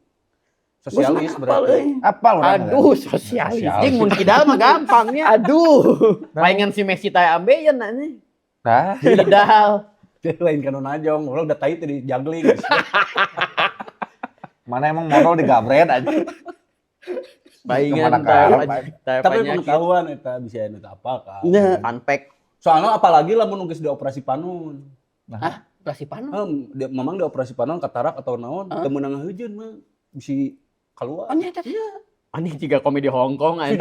Sosialis Gua apal, berarti. euy. Apal urang. Aduh, sosialis. Jeung mun kidal mah gampangnya. Aduh. Palingan si Messi teh ambeien anjing. Tah, Kidal. Dia lain kanu najong, orang udah tai teh di juggling. mana emang modal digabret aja. Palingan Kemana karep, teh Tapi penyakit. pengetahuan eta bisa eta apa kan. Nya. Fun fact. Soalnya apalagi lamun geus dioperasi panon. Hah? Operasi panon. Memang dioperasi panon katarak atau naon, Hah? teu meunang ngahejeun mah bisi keluar. Oh nya eta teh. Aneh juga komedi Hong Kong anjing.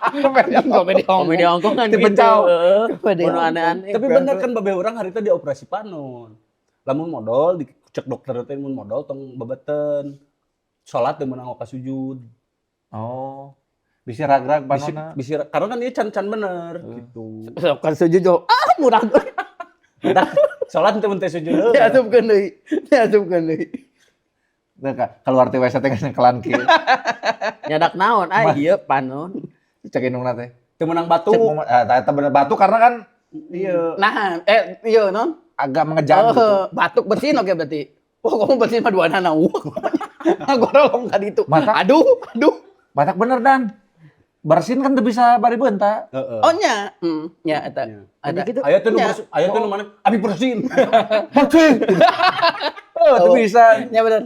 Komedi Hong Komedi Hong Kong kan Ti gitu. pencau. Heeh. Komedi Kudu Hong Kong. aneh-aneh. Tapi bener kan babeh urang harita dioperasi panon. Lamun modol dicek dokter teh mun modol tong bebeten. Salat teu meunang ka sujud. Oh. Bisa ragrag Bisi, panona. bisi, karena kan dia can-can bener gitu. Sok kan sujud jo. Ah, murah. Nah, salat teu mun teh sujud heula. Diasupkeun deui. Diasupkeun deui. Teu ka keluar ti WC teh geus nyekelan kieu. Nyadak naon ah ieu panon. Cek indungna teh. Teu meunang batu. Cek ah, eta bener batu karena kan iya Nah, iya non. agak mengejar Oh, gitu. batuk bersin oke berarti. Wah, kamu bersin mah dua nana. Wah, ngagorolong ka ditu. Mata. Aduh, aduh. Batak bener dan. Bersin kan teu bisa bari beunta. Heeh. Oh nya, nya eta. Nya. Eta. Gitu. Aya teh nu Nya. bersin, aya teh nu mana? Abi bersin. Bersin. Oh, teu bisa. Nya bener.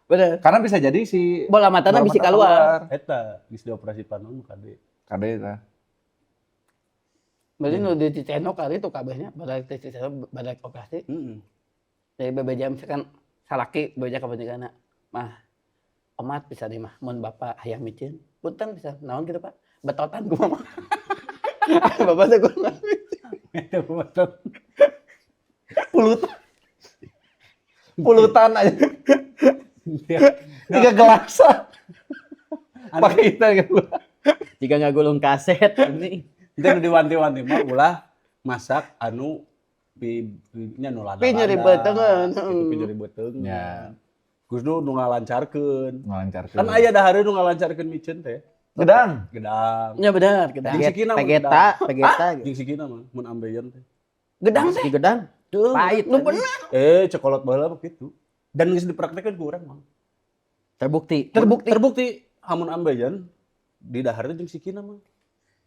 Bener. Karena bisa jadi si Bola matana bola bisa mata keluar. Eta geus dioperasi panon kade. Kade eta. Berarti nu di Cicendo kali itu kabehnya, balik di Cicendo balik operasi. Jadi bebeja misalkan salaki bebeja ka pamajikanna, "Mah, omat bisa nih mah mun bapak hayang miceun." "Punten bisa naon gitu, Pak?" "Betotan ku mama." Bapak teh kumaha? Itu betul. Pulutan. Pulutan aja. Tiga gelasan. Pakai itu gitu. Jika ngagulung kaset ini. Itu nu diwanti-wanti mah ulah masak anu pi nya nu lada. Pi nyeri beuteungeun, Itu pi nyeri beuteungeun. Ya. Gus nu nu ngalancarkeun. Ngalancarkeun. Kan aya dahareun nu ngalancarkeun miceun teh. Gedang. Gedang. Ya benar, gedang. Jeung sikina mun Vegeta, gedang. Vegeta. Jeung sikina mah mun ambeien teh. Gedang teh. Di gedang. Tuh, Pahit, nu anjing. bener. Eh, cokolot baheula mah kitu. Dan geus dipraktekeun ku urang mah. Terbukti. Terbukti. Terbukti amun ambeien di dahar teh jeung sikina mah.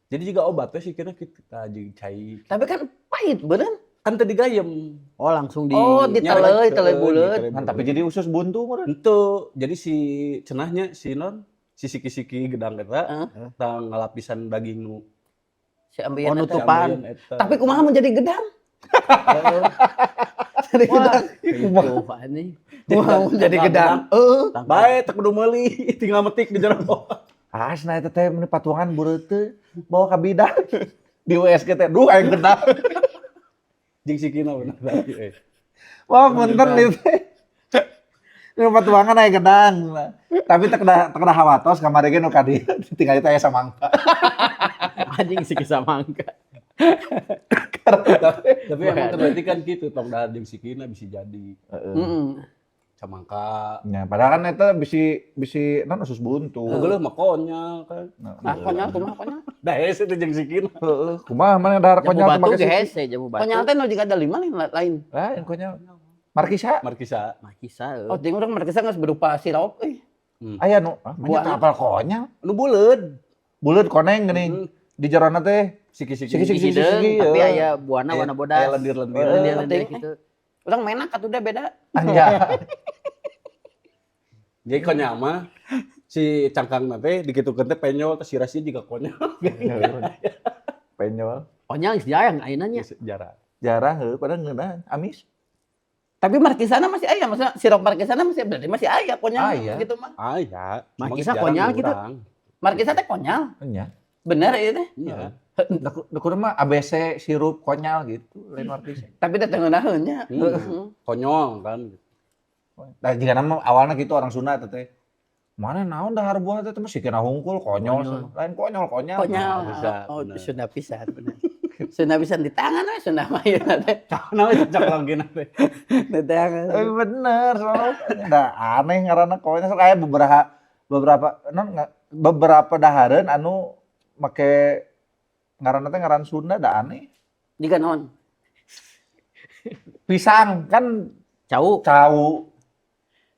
Jadi juga obat teh sikina kitu tah jeung cai. Tapi kan pahit bener. Kan teu digayem. Oh, langsung di Oh, diteleuy, teleuy buleut. Kan tapi jadi usus buntu meureun. Henteu. Jadi si cenahnya si non si siki-siki gedang eta tah ngalapisan daging nu Si ambeien Oh, eta. nutupan. ambeien eta. Tapi kumaha mun jadi gedang? Jadi gedang. Itu ini. Kumaha mun jadi gedang? Heeh. Bae teu kudu meuli, tinggal metik di jero. Ah, cenah eta teh meuni patuangan bureut teh bawa ka bidan. Di USG teh, duh aing gedang. Jeung sikina bener tapi eh. Wah, punten ieu teh. Ini patuangan aya gedang. Tapi teu kedah hawatos kamari ge nu ka dieu tinggal itu aya samangka. Anjing sih kisah mangga. Tapi emang terbukti kan gitu, tong dahar jeung sikina bisa jadi Heeh. Heeh. camangka. Ya, padahal kan eta bisi bisi non usus buntu. Nu geuleuh mah konyol kan. Ah, konyol kumaha konyol? Dah hese teh jeung sikina. Heeh, kumaha mana dahar Jamu konyol batu make ge siki? hese, jamu batu. Konyol teh nu jiga ada lima lain lain. Lain konyol. Markisa. Markisa. Markisa. Oh, jeung urang markisa geus berupa sirup euy. Aya nu, ah, manya Buah. teu apal konyol. Nu buleud. Buleut koneng geuning. Di jerona teh Siki-siki. Siki-siki. Hideung, tapi ya. aya buahna warna bodas. Aya lendir-lendir. Lendir-lendir Penting. gitu. Urang menak atuh deh beda. Anjay. Jadi konyol mah si cangkang teh dikitukeun teh penyol teh sirasnya juga konyol. Penyol. Konyol geus jarang ayeuna nya. Jarang. Jarang heuh padahal ngeunah amis. Tapi markisana masih aya, maksudnya sirup markisana masih berarti masih aya konyol Aya. gitu mah. Ah ya. Cuma Markisa jarang konyol gitu. urang. Markisa teh konyol. Nya. Bener ieu teh. Iya. Da kudu mah ABC sirup konyol gitu, lain markisa. Tapi teh teu ngeunaheun nya. Konyol kan. Nah, jika nama awalnya gitu orang Sunda teh teh. Mana naon dahar buah teh mah sikina hungkul konyol. Lain konyol konyol. Konyol. Bisa, Oh, bener. Sunda pisan bener. Sunda pisan di tangan we Sunda mah ieu teh. Kenapa cocok lagi teh? Di tangan. Eh, bener soalnya. Nah, aneh ngaranna konyol sok aya beberapa beberapa non beberapa dahareun anu make ngaranna teh ngaran Sunda da aneh. Jiga naon? Pisang kan Cau. cau.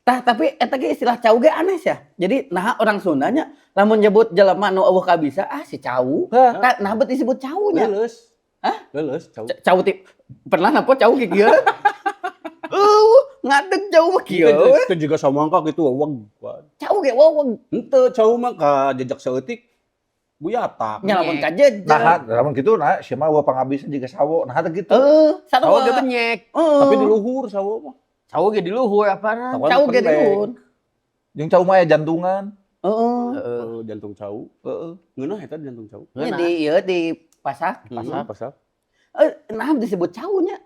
Tah tapi eta ge istilah cau ge aneh sih ya. Jadi nah orang Sundanya lamun nyebut jelema nu euweuh kabisa ah si cau. Hah? Tah nah bet disebut cau nya. Leuleus. Hah? Leuleus, cau. Cau ti pernah nampo cau kieu kieu? Euweuh, ngadeg cau mah kieu. Itu juga samangka gitu weweg. Cau ge weweg. Henteu cau mah ka jejak saeutik buyatak. Nya lamun kajejak. Nah, lamun gitu nah sia mah euweuh pangabisa jiga sawo. Nah teh gitu. Heeh, Cau sarua. ge benyek. Heeh. Tapi di luhur sawo mah. Cau ge di luhur apaan? Tawon Cau ge di pendek. luhur. Jeung cau mah aya jantungan. Heeh. Heeh, jantung cau. Heeh. Ngeunah eta jantung cau. Nya di ieu di pasak. Pasak, pasak. Eh, nah disebut cau nya.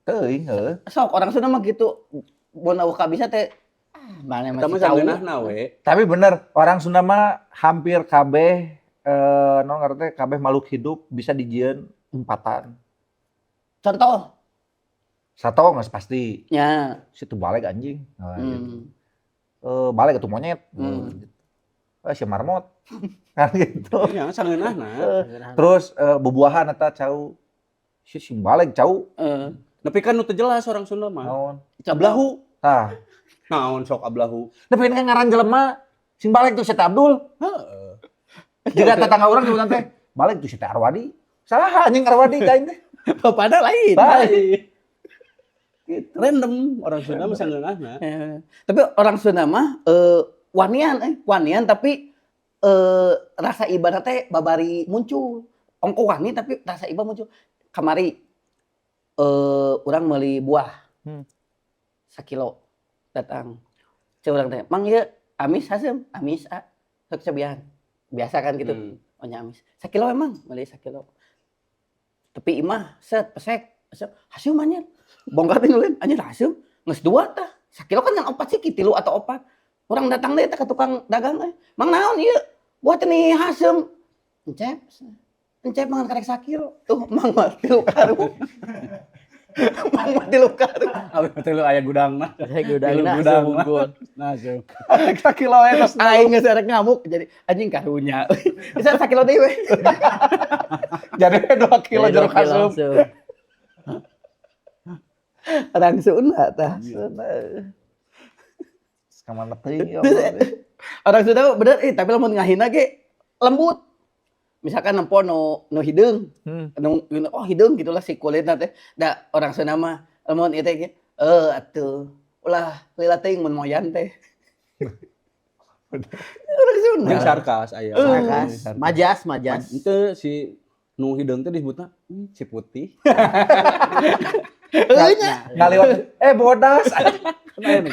Teuing heuh. Sok orang Sunda mah gitu. Mun euweuh kabisa teh ah mana Eta mah masih cau. sangeunahna we. Tapi bener, orang Sunda mah hampir kabeh non ngerti kabeh makhluk hidup bisa dijieun umpatan. Contoh Sato nggak pasti. nya. Situ balik anjing. Nah, gitu. Hmm. Eh, balik itu monyet. Hmm. Gitu. Eh, si marmot. Kan gitu. Nya sangeunahna. Terus bubuahan eta cau. Si si balik cau. Eh, Tapi kan nu teu jelas orang Sunda mah. Naon? Ablahu. Tah. Naon sok ablahu. Tapi ini kan ngaran jelema. Sing balik tuh si Teh Abdul. Heeh. Jika tetangga orang nyebutan teh, balik tuh si Teh Arwadi. Salah anjing Arwadi ka aing teh. Bapakna lain. Lain. Gitu. Random orang Sunda mah sangeunahna. Eh, tapi orang Sunda mah wanian wanian tapi rasa ibadah teh babari muncul. Ongkoh wani tapi rasa iba muncul. Kamari urang meuli buah. Sakilo datang. Cek urang teh, "Mang, ieu amis haseum?" "Amis, ah." "Sok cobian." Biasa kan gitu. "Oh nya amis. Sakilo emang," meuli sakilo. Tepi imah set pesek, pesek haseum anjir. Bongkar teh ulin, anjir haseum. Geus dua tah. Sakilo kan yang opat sih, tilu atau opat. Urang datang deui teh ka tukang dagang teh. "Mang, naon ieu? Buah teh nih haseum." "Encep. Encep mangan karek sakilo." "Tuh, Mang mah tilu karung. Mang mah tilu karung." Abi teh lu aya gudangna. Saya gudangna Tilu gudang haseum unggul. Nah, so. Sakilo we tos. Aing geus arek ngamuk jadi anjing karunya. Bisa sakilo deui we. Jadi 2 kilo Jadi jeruk 2 kilo haseum. haseum. Orang Sunda tah. Kamana teuing ya Allah. Orang Sunda mah bener eh, tapi lamun ngahina ge lembut. Misalkan nempo nu nu hideung, nu nu oh hideung gitulah si kulitna teh. Da orang Sunda mah lamun ieu teh ge, "Eh atuh ulah lila teuing mun moyan teh." Orang Sunda. Jeung sarkas aya. Sarkas. Majas, majas. Itu si nu hideung teh disebutna si putih." Heuh nya. Ngaliwat eh bodas. Kan aya nih.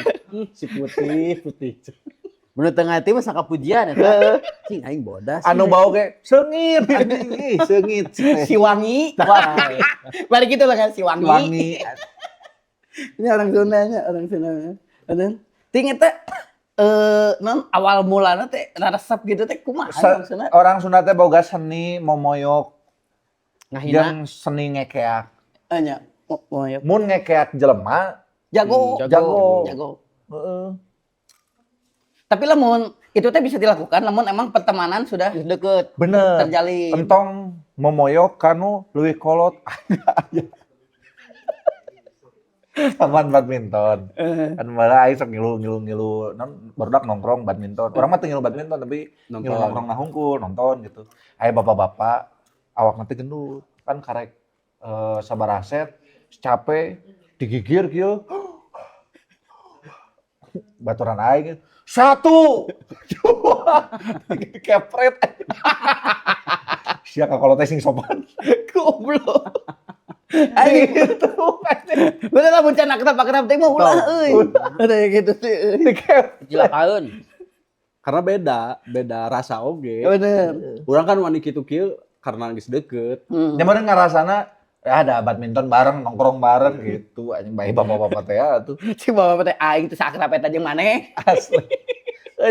Si putih, putih." Menurut tengah hati mah sangka pujian eta. Cing aing bodas. Anu bau ge seungit anjing ih seungit. Si wangi. Balik gitu lah kan si wangi. Wangi. Ini orang Sundanya, orang Sundanya. Bener. Ting eta non awal mulana teh resep gitu teh kumaha orang Sunda? Orang Sunda teh boga seni momoyok Ngahina. jeung seni ngekeak. Eh nya, oh, ya. Mun ngekeak jelema Jago. Jago. Jago. Heeh. Tapi lamun itu teh bisa dilakukan lamun emang pertemanan sudah Geus deket. Bener. terjalin. Entong momoyok kanu leuwih kolot. Taman badminton. Kan malah aing sok ngilu ngilu ngilu non barudak nongkrong badminton. Urang mah teu ngilu badminton tapi Nonton. ngilu nongkrong nah hungkul nonton gitu. Aya bapak-bapak awak nanti gendut kan karek sabaraha set capek digigir kieu. Baturan aing satu, dua, tiga, kepret. Sia ka kolot teh sing sopan. Goblok. Aing Gitu. bener lamun can akrab-akrab teh mah ulah euy. Ada yang gitu sih euy. Cilakaeun. Karena beda, beda rasa oge. Bener. Urang kan wani kitu kieu karena geus deket. Ya meureun ngarasana ya ada badminton bareng, nongkrong bareng gitu. Anjing bae bapak-bapak teh ya tuh. Si bapak teh aing teh sakrab eta jeung maneh. Asli.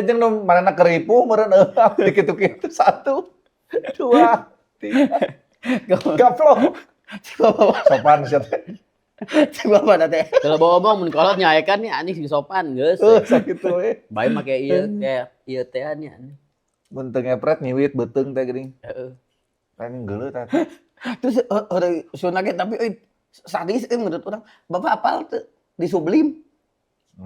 Jeung nu manehna keripuh meureun eueuh kitu-kitu satu, dua, tiga. Gaplok. Si bapak Sopan sia teh. si bapak teh. Kalau bawa omong mun kolot nyaekan nih anjing sing sopan geus. Heuh sakitu we. Bae make ieu kayak ieu teh nya. Mun teu ngepret nyiwit beuteung teh geuning. Heeh. Anjing geuleuh teh. Terus orang Sunda ge tapi euy sadis euy menurut urang. Bapak apal teu di Sublim?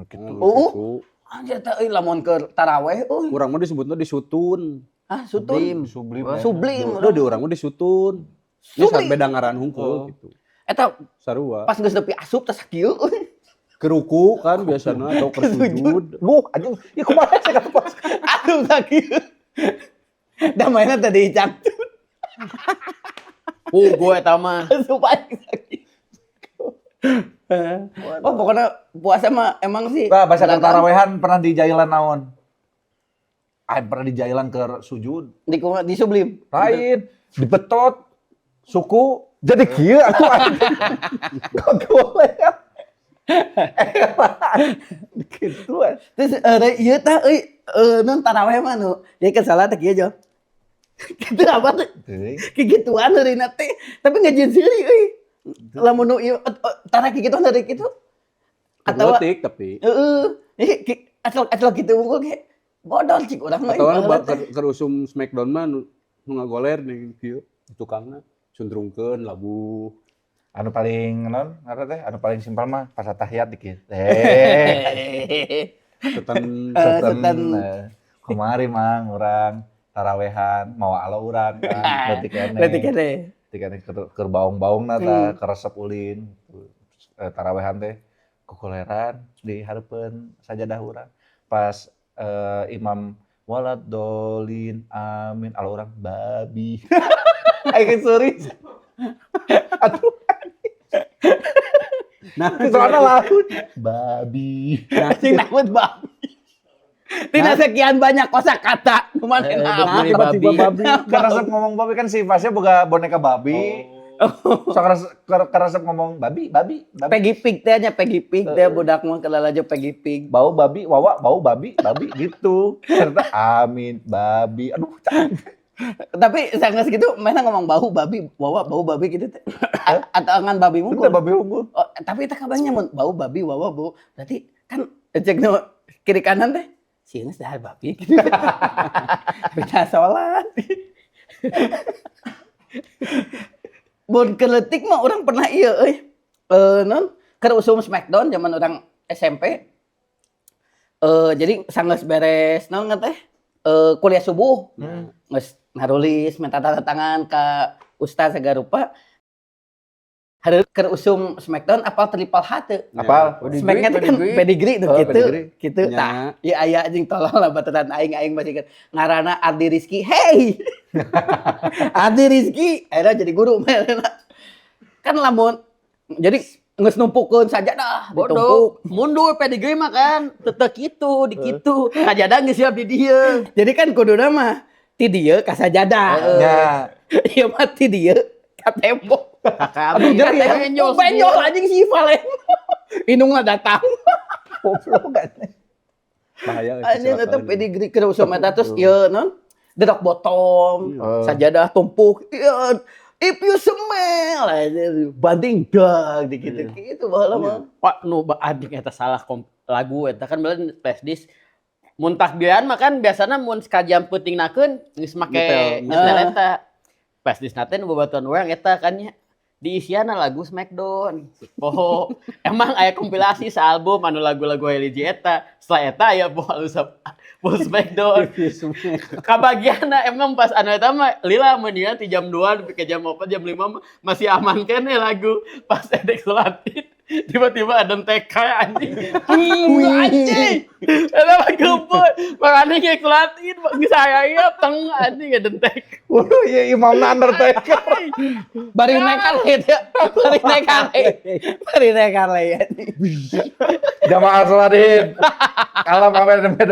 Gitu. Oh. Gitu. Anjir teh euy lamun keur taraweh euy. Urang mah disebutna disutun. Ah, sutun. Sublim. Sublim. Udah di urang mah disutun. Ini Sublim. beda ngaran hungkul gitu. Eta Sarua. pas geus nepi asup teh sakieu euy. Keruku kan biasanya atau kersujud. Duh, anjing, ya kumaha sih kata pas. Asup sakieu. Da mainna tadi dicangcut. Gue eta mah. Asup aing sakieu. Oh, pokoknya puasa mah emang sih. Bah, bahasa beragam. tarawehan pernah di jailan naon? Aing pernah di jailan ke sujud. Di kumaha di Sublim. Lain, dibetot suku jadi kieu atuh anjing. Kok boleh. Gitu an. Terus ieu tah euy non taraweh mah nu. Jadi kan salah teh kieu jo. Gitu apa tuh? Teuing. Kegituan heurina teh. Tapi ngajieun seuri euy. Lamun nu ieu tara kegituan heureuy kitu. Atau Leutik tapi. heeh. Asal asal gitu unggul ge. Bodor cik urang mah. Atau baheula orang teh. keur usum Smackdown mah nu nu ngagoler nih kieu tukangna sundrungkeun labuh. Anu paling non, ngaran teh, anu paling simpel mah pas tahiyat dikit. Eh, Setan. Eh, setan. Kemari mang urang tarawehan mawa alo urang kan leutik keneh. Leutik keneh. Leutik keneh keur baong-baongna tah keresep ulin. Tarawehan teh kukuleran di hareupeun sajadah urang. Pas imam waladolin amin alo urang babi. Aing seuri. Aduh, Nah, soalnya laut. Babi. Anjing takut babi. Tidak sekian banyak kosakata, cuman Eh, enak. beli babi. Tiba-tiba babi. Karena ngomong babi kan si Fasya boga boneka babi. So keresep ngomong babi, babi, babi. Peggy Pig teh nya Peggy Pig teh budak mah kenal aja Peggy Pig. Bau babi, wawa, bau babi, babi gitu. Ternyata amin, babi. Aduh, capek. Tapi sangat segitu mana ngomong bau babi, wawa bau babi gitu teh. Atau angan babi Itu mungkin. babi unggul. Oh, tapi itu kabarnya mun bau babi wawa bau. Berarti kan cek nu kiri kanan teh sieun dahar babi gitu. Beda salat. Mun keletik mah orang pernah iya euy. Eh non keur usum Smackdown zaman orang SMP. Jadi sanggeus beres naon teh? Kuliah subuh. Geus narulis minta tanda tangan ka ustaz sagarupa. Hari keur usum Smackdown apal Triple H teu? Apal? Smacknya teh kan pedigree tuh Oh, gitu. pedigree. Gitu. Nya. Tah, ieu aya anjing tolol lah baturan aing aing masih inget. Ngaranna Ardi Rizky. Hey. Ardi Rizky akhirnya jadi guru kan lamun jadi geus numpukeun sajadah ditumpuk. Bodoh, mundur pedigree mah kan, tetep kitu, di kitu. Sajadah geus siap di dieu. Jadi kan kuduna mah ti dieu ka sajadah. Ya. Ieu mah ti dieu ka tembok. Kakak Aduh, abdi jadi ka benjol. Benjol anjing si Valen. Indungna datang. Goblok kan. Bahaya. Anjing eta kecelakaan. pedigree keur usum eta terus ieu non The Rock Bottom, sajadah tumpuk. Ieu if you smell anjing, banting dag di gitu gitu baheula mah. Pak nu anjing eta salah lagu eta kan beuleun flash disk. Mun takbiran mah kan biasana mun sakajam peuting nakeun geus make Nyetel. nyetel eta. Flash disk na teh nu babaturan urang eta kan nya. Diisiana lagu Smackdown. Poho emang aya kompilasi sealbum anu lagu-lagu religi eta. Setelah eta aya poho anu poho Smackdown. Kabagianna emang pas anu eta mah lila mun ieu ti jam 2 nepi ka jam 4 jam 5 mah masih aman keneh lagu. Pas edek salat id, tiba-tiba ada TK anjing. Anjing. Eta mah geubeuh. Makanya ge salat id geus aya teng anjing ada TK. Waduh, ya imamna Undertaker. Bari naik Harley teh. Bari naik Harley. Bari naik Harley anjing. Jamaah salat id. Kalau sampai nembe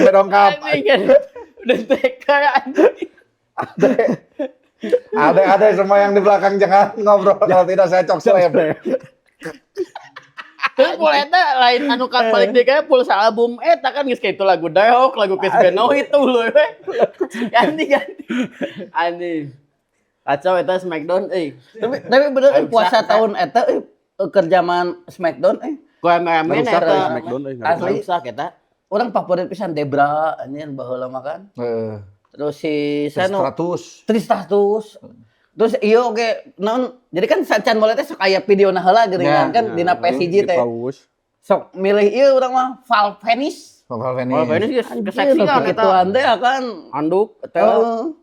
dongkap. Anjing udah TK anjing. Adek-adek semua yang di belakang jangan ngobrol kalau tidak saya cok slam. Terus pola eta lain anu kan balik deui kayak pulsa album eta kan geus kitu lagu The Rock, lagu Chris Benoit itu lho we. Ganti ganti. Anjing. Kacau eta Smackdown euy. Tapi bener Ayo, puasa bisa. tahun eta euy keur zaman Smackdown euy. Ku rame-rame Ngarusak eta. euy Smackdown euy, ngarusak. Asli. Ngarusak eta. Orang favorit pisan Debra anjir baheula mah kan. Heeh. Terus si Sano 100. Tristatus. Terus iya oke naon jadi kan sacan mulai teh sok aya video heula geuningan Ya, kan dina PSG Di teh. paus. Sok milih ieu urang mah Val Venis. Val Venis. Oh, ini geus keseksian eta. Gituan teh kan. Anduk teh. Oh,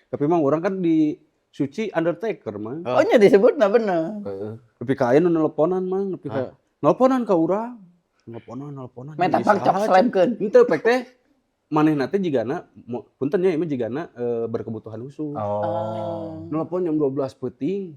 Tapi emang orang kan di suci Undertaker mah. oh nya disebutna bener. Heeh. Nepi ka aya nu nelponan mah, nepi ka nelponan ka urang. Nelponan, nelponan. Meta Jadi pang cok saha, slamkeun. Henteu pek teh manehna teh jigana punten nya ieu mah jigana berkebutuhan khusus. Oh. Nelpon jam 12 peuting.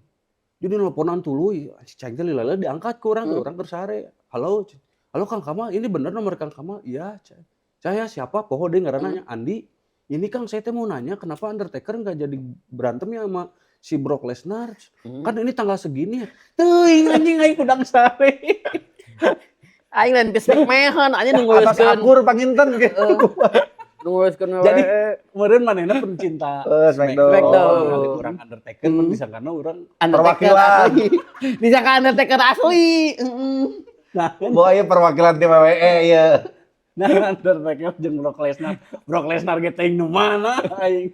Jadi nelponan tuluy, si cai teh lila diangkat ke urang, urang keur sare. Halo, halo Kang Kamal, ini bener nomor Kang Kamal? Iya, Cai. Saya siapa? Poho deui ngaranna nya Andi. Ini Kang saya teh mau nanya kenapa Undertaker nggak jadi berantem ya sama si Brock Lesnar? Kan ini tanggal segini. Teuing anjing aing kudang sare. Aing lain ke McMahon anjing nu Atas nguruskeun. akur panginten gitu. Nu nguruskeun Jadi WWE. kemarin manehna pencinta Eh, Smackdown. Smackdown. Kali orang Undertaker mm. disangkana urang Undertaker Perwakilan. asli. Disangka Undertaker asli. Heeh. nah Bawa ieu perwakilan tim WWE ya. nah Undertaker jeung Brock Lesnar. Brock Lesnar ge teuing nu mana aing.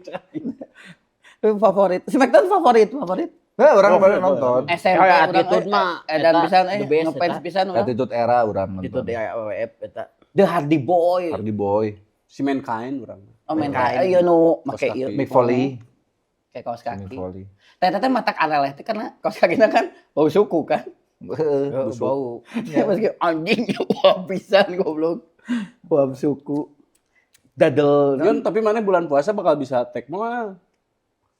Tapi favorit. Smackdown favorit, favorit. Nah, orang Oh, baru iya, nonton. SMP Kayak urang, Attitude mah, edan eta pisan eh the best, ngefans eta. pisan urang. Attitude era orang nonton. Itu di WWF eta. The Hardy Boy. Hardy Boy, Si Mankind urang. Oh main Mankind. kain. Iya nu make Kaos ieu. kaki. Mick Foley. Kayak kaos Mick kaki. Foley. Teh teh matak areleh teh karena kaos kakina kan bau suku kan. Heeh. Bau. Ya meski anjing wah pisan goblok. Wah suku. Dadel. Yun, tapi mana bulan puasa bakal bisa tag moal.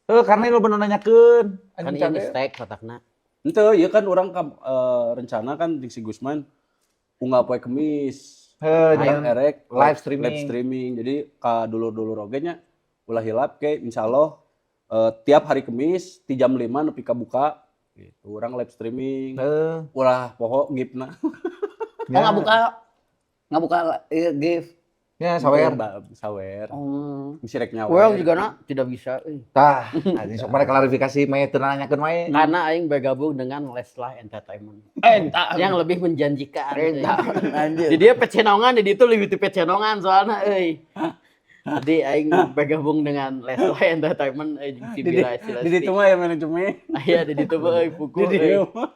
Heuh, karena lu bener nanyakeun. Kan Anyun ini Cadel. steak otakna. Ente, iya kan orang rencana kan jeung si Gusman unggal poe Kemis. Heuh, Urang nyeun erek live streaming. Live streaming. Jadi ka dulur-dulur oge nya ulah hilap ke insyaallah tiap hari Kemis ti jam 5 nepi ka buka gitu. Urang live streaming. Heuh. Ulah poho gipna. Oh, nggak buka ieu gift. Ya, sawer. Sawer. Oh. Misi rek nyawer. Urang juga na tidak bisa euy. Tah, anjing sok mana klarifikasi mah teu nanyakeun wae. Karena aing bergabung dengan Leslah Entertainment Eta. yang lebih menjanjikan euy. Eta. Anjir. Di dia pecenongan, di itu lebih ti pecenongan soalnya euy. Jadi aing bergabung dengan Leslah Entertainment euy jeung si Di Bira di ditu mah ya manajemen. Aya di ditu mah euy puku Di euy. dieu mah.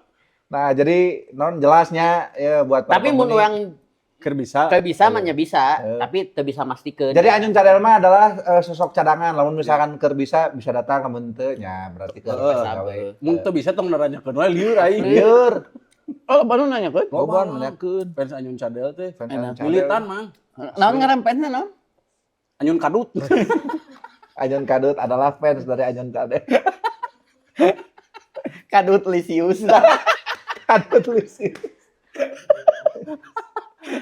Nah, jadi non jelasnya ya buat para Tapi mun penghuni. urang Keur bisa. keur bisa mah nya bisa, Eh. tapi teu bisa mastikeun. Jadi Anyun Cadel mah adalah sosok cadangan. Lamun misalkan keur bisa bisa datang, lamun teu nya berarti keur Heeh. gawe. Mun teu bisa tong naranyakeun wae lieur aing. Lieur. Oh, baru nanya kan? Loba nanyakeun. Fans Anyun Cadel teh. Fans Anyun Cadel. Militan, Mang. Naon ngaran fansna naon? Anyun Kadut. Anyun Kadut adalah fans dari Anyun Cadel. Kadut Lisius. Kadut Lisius.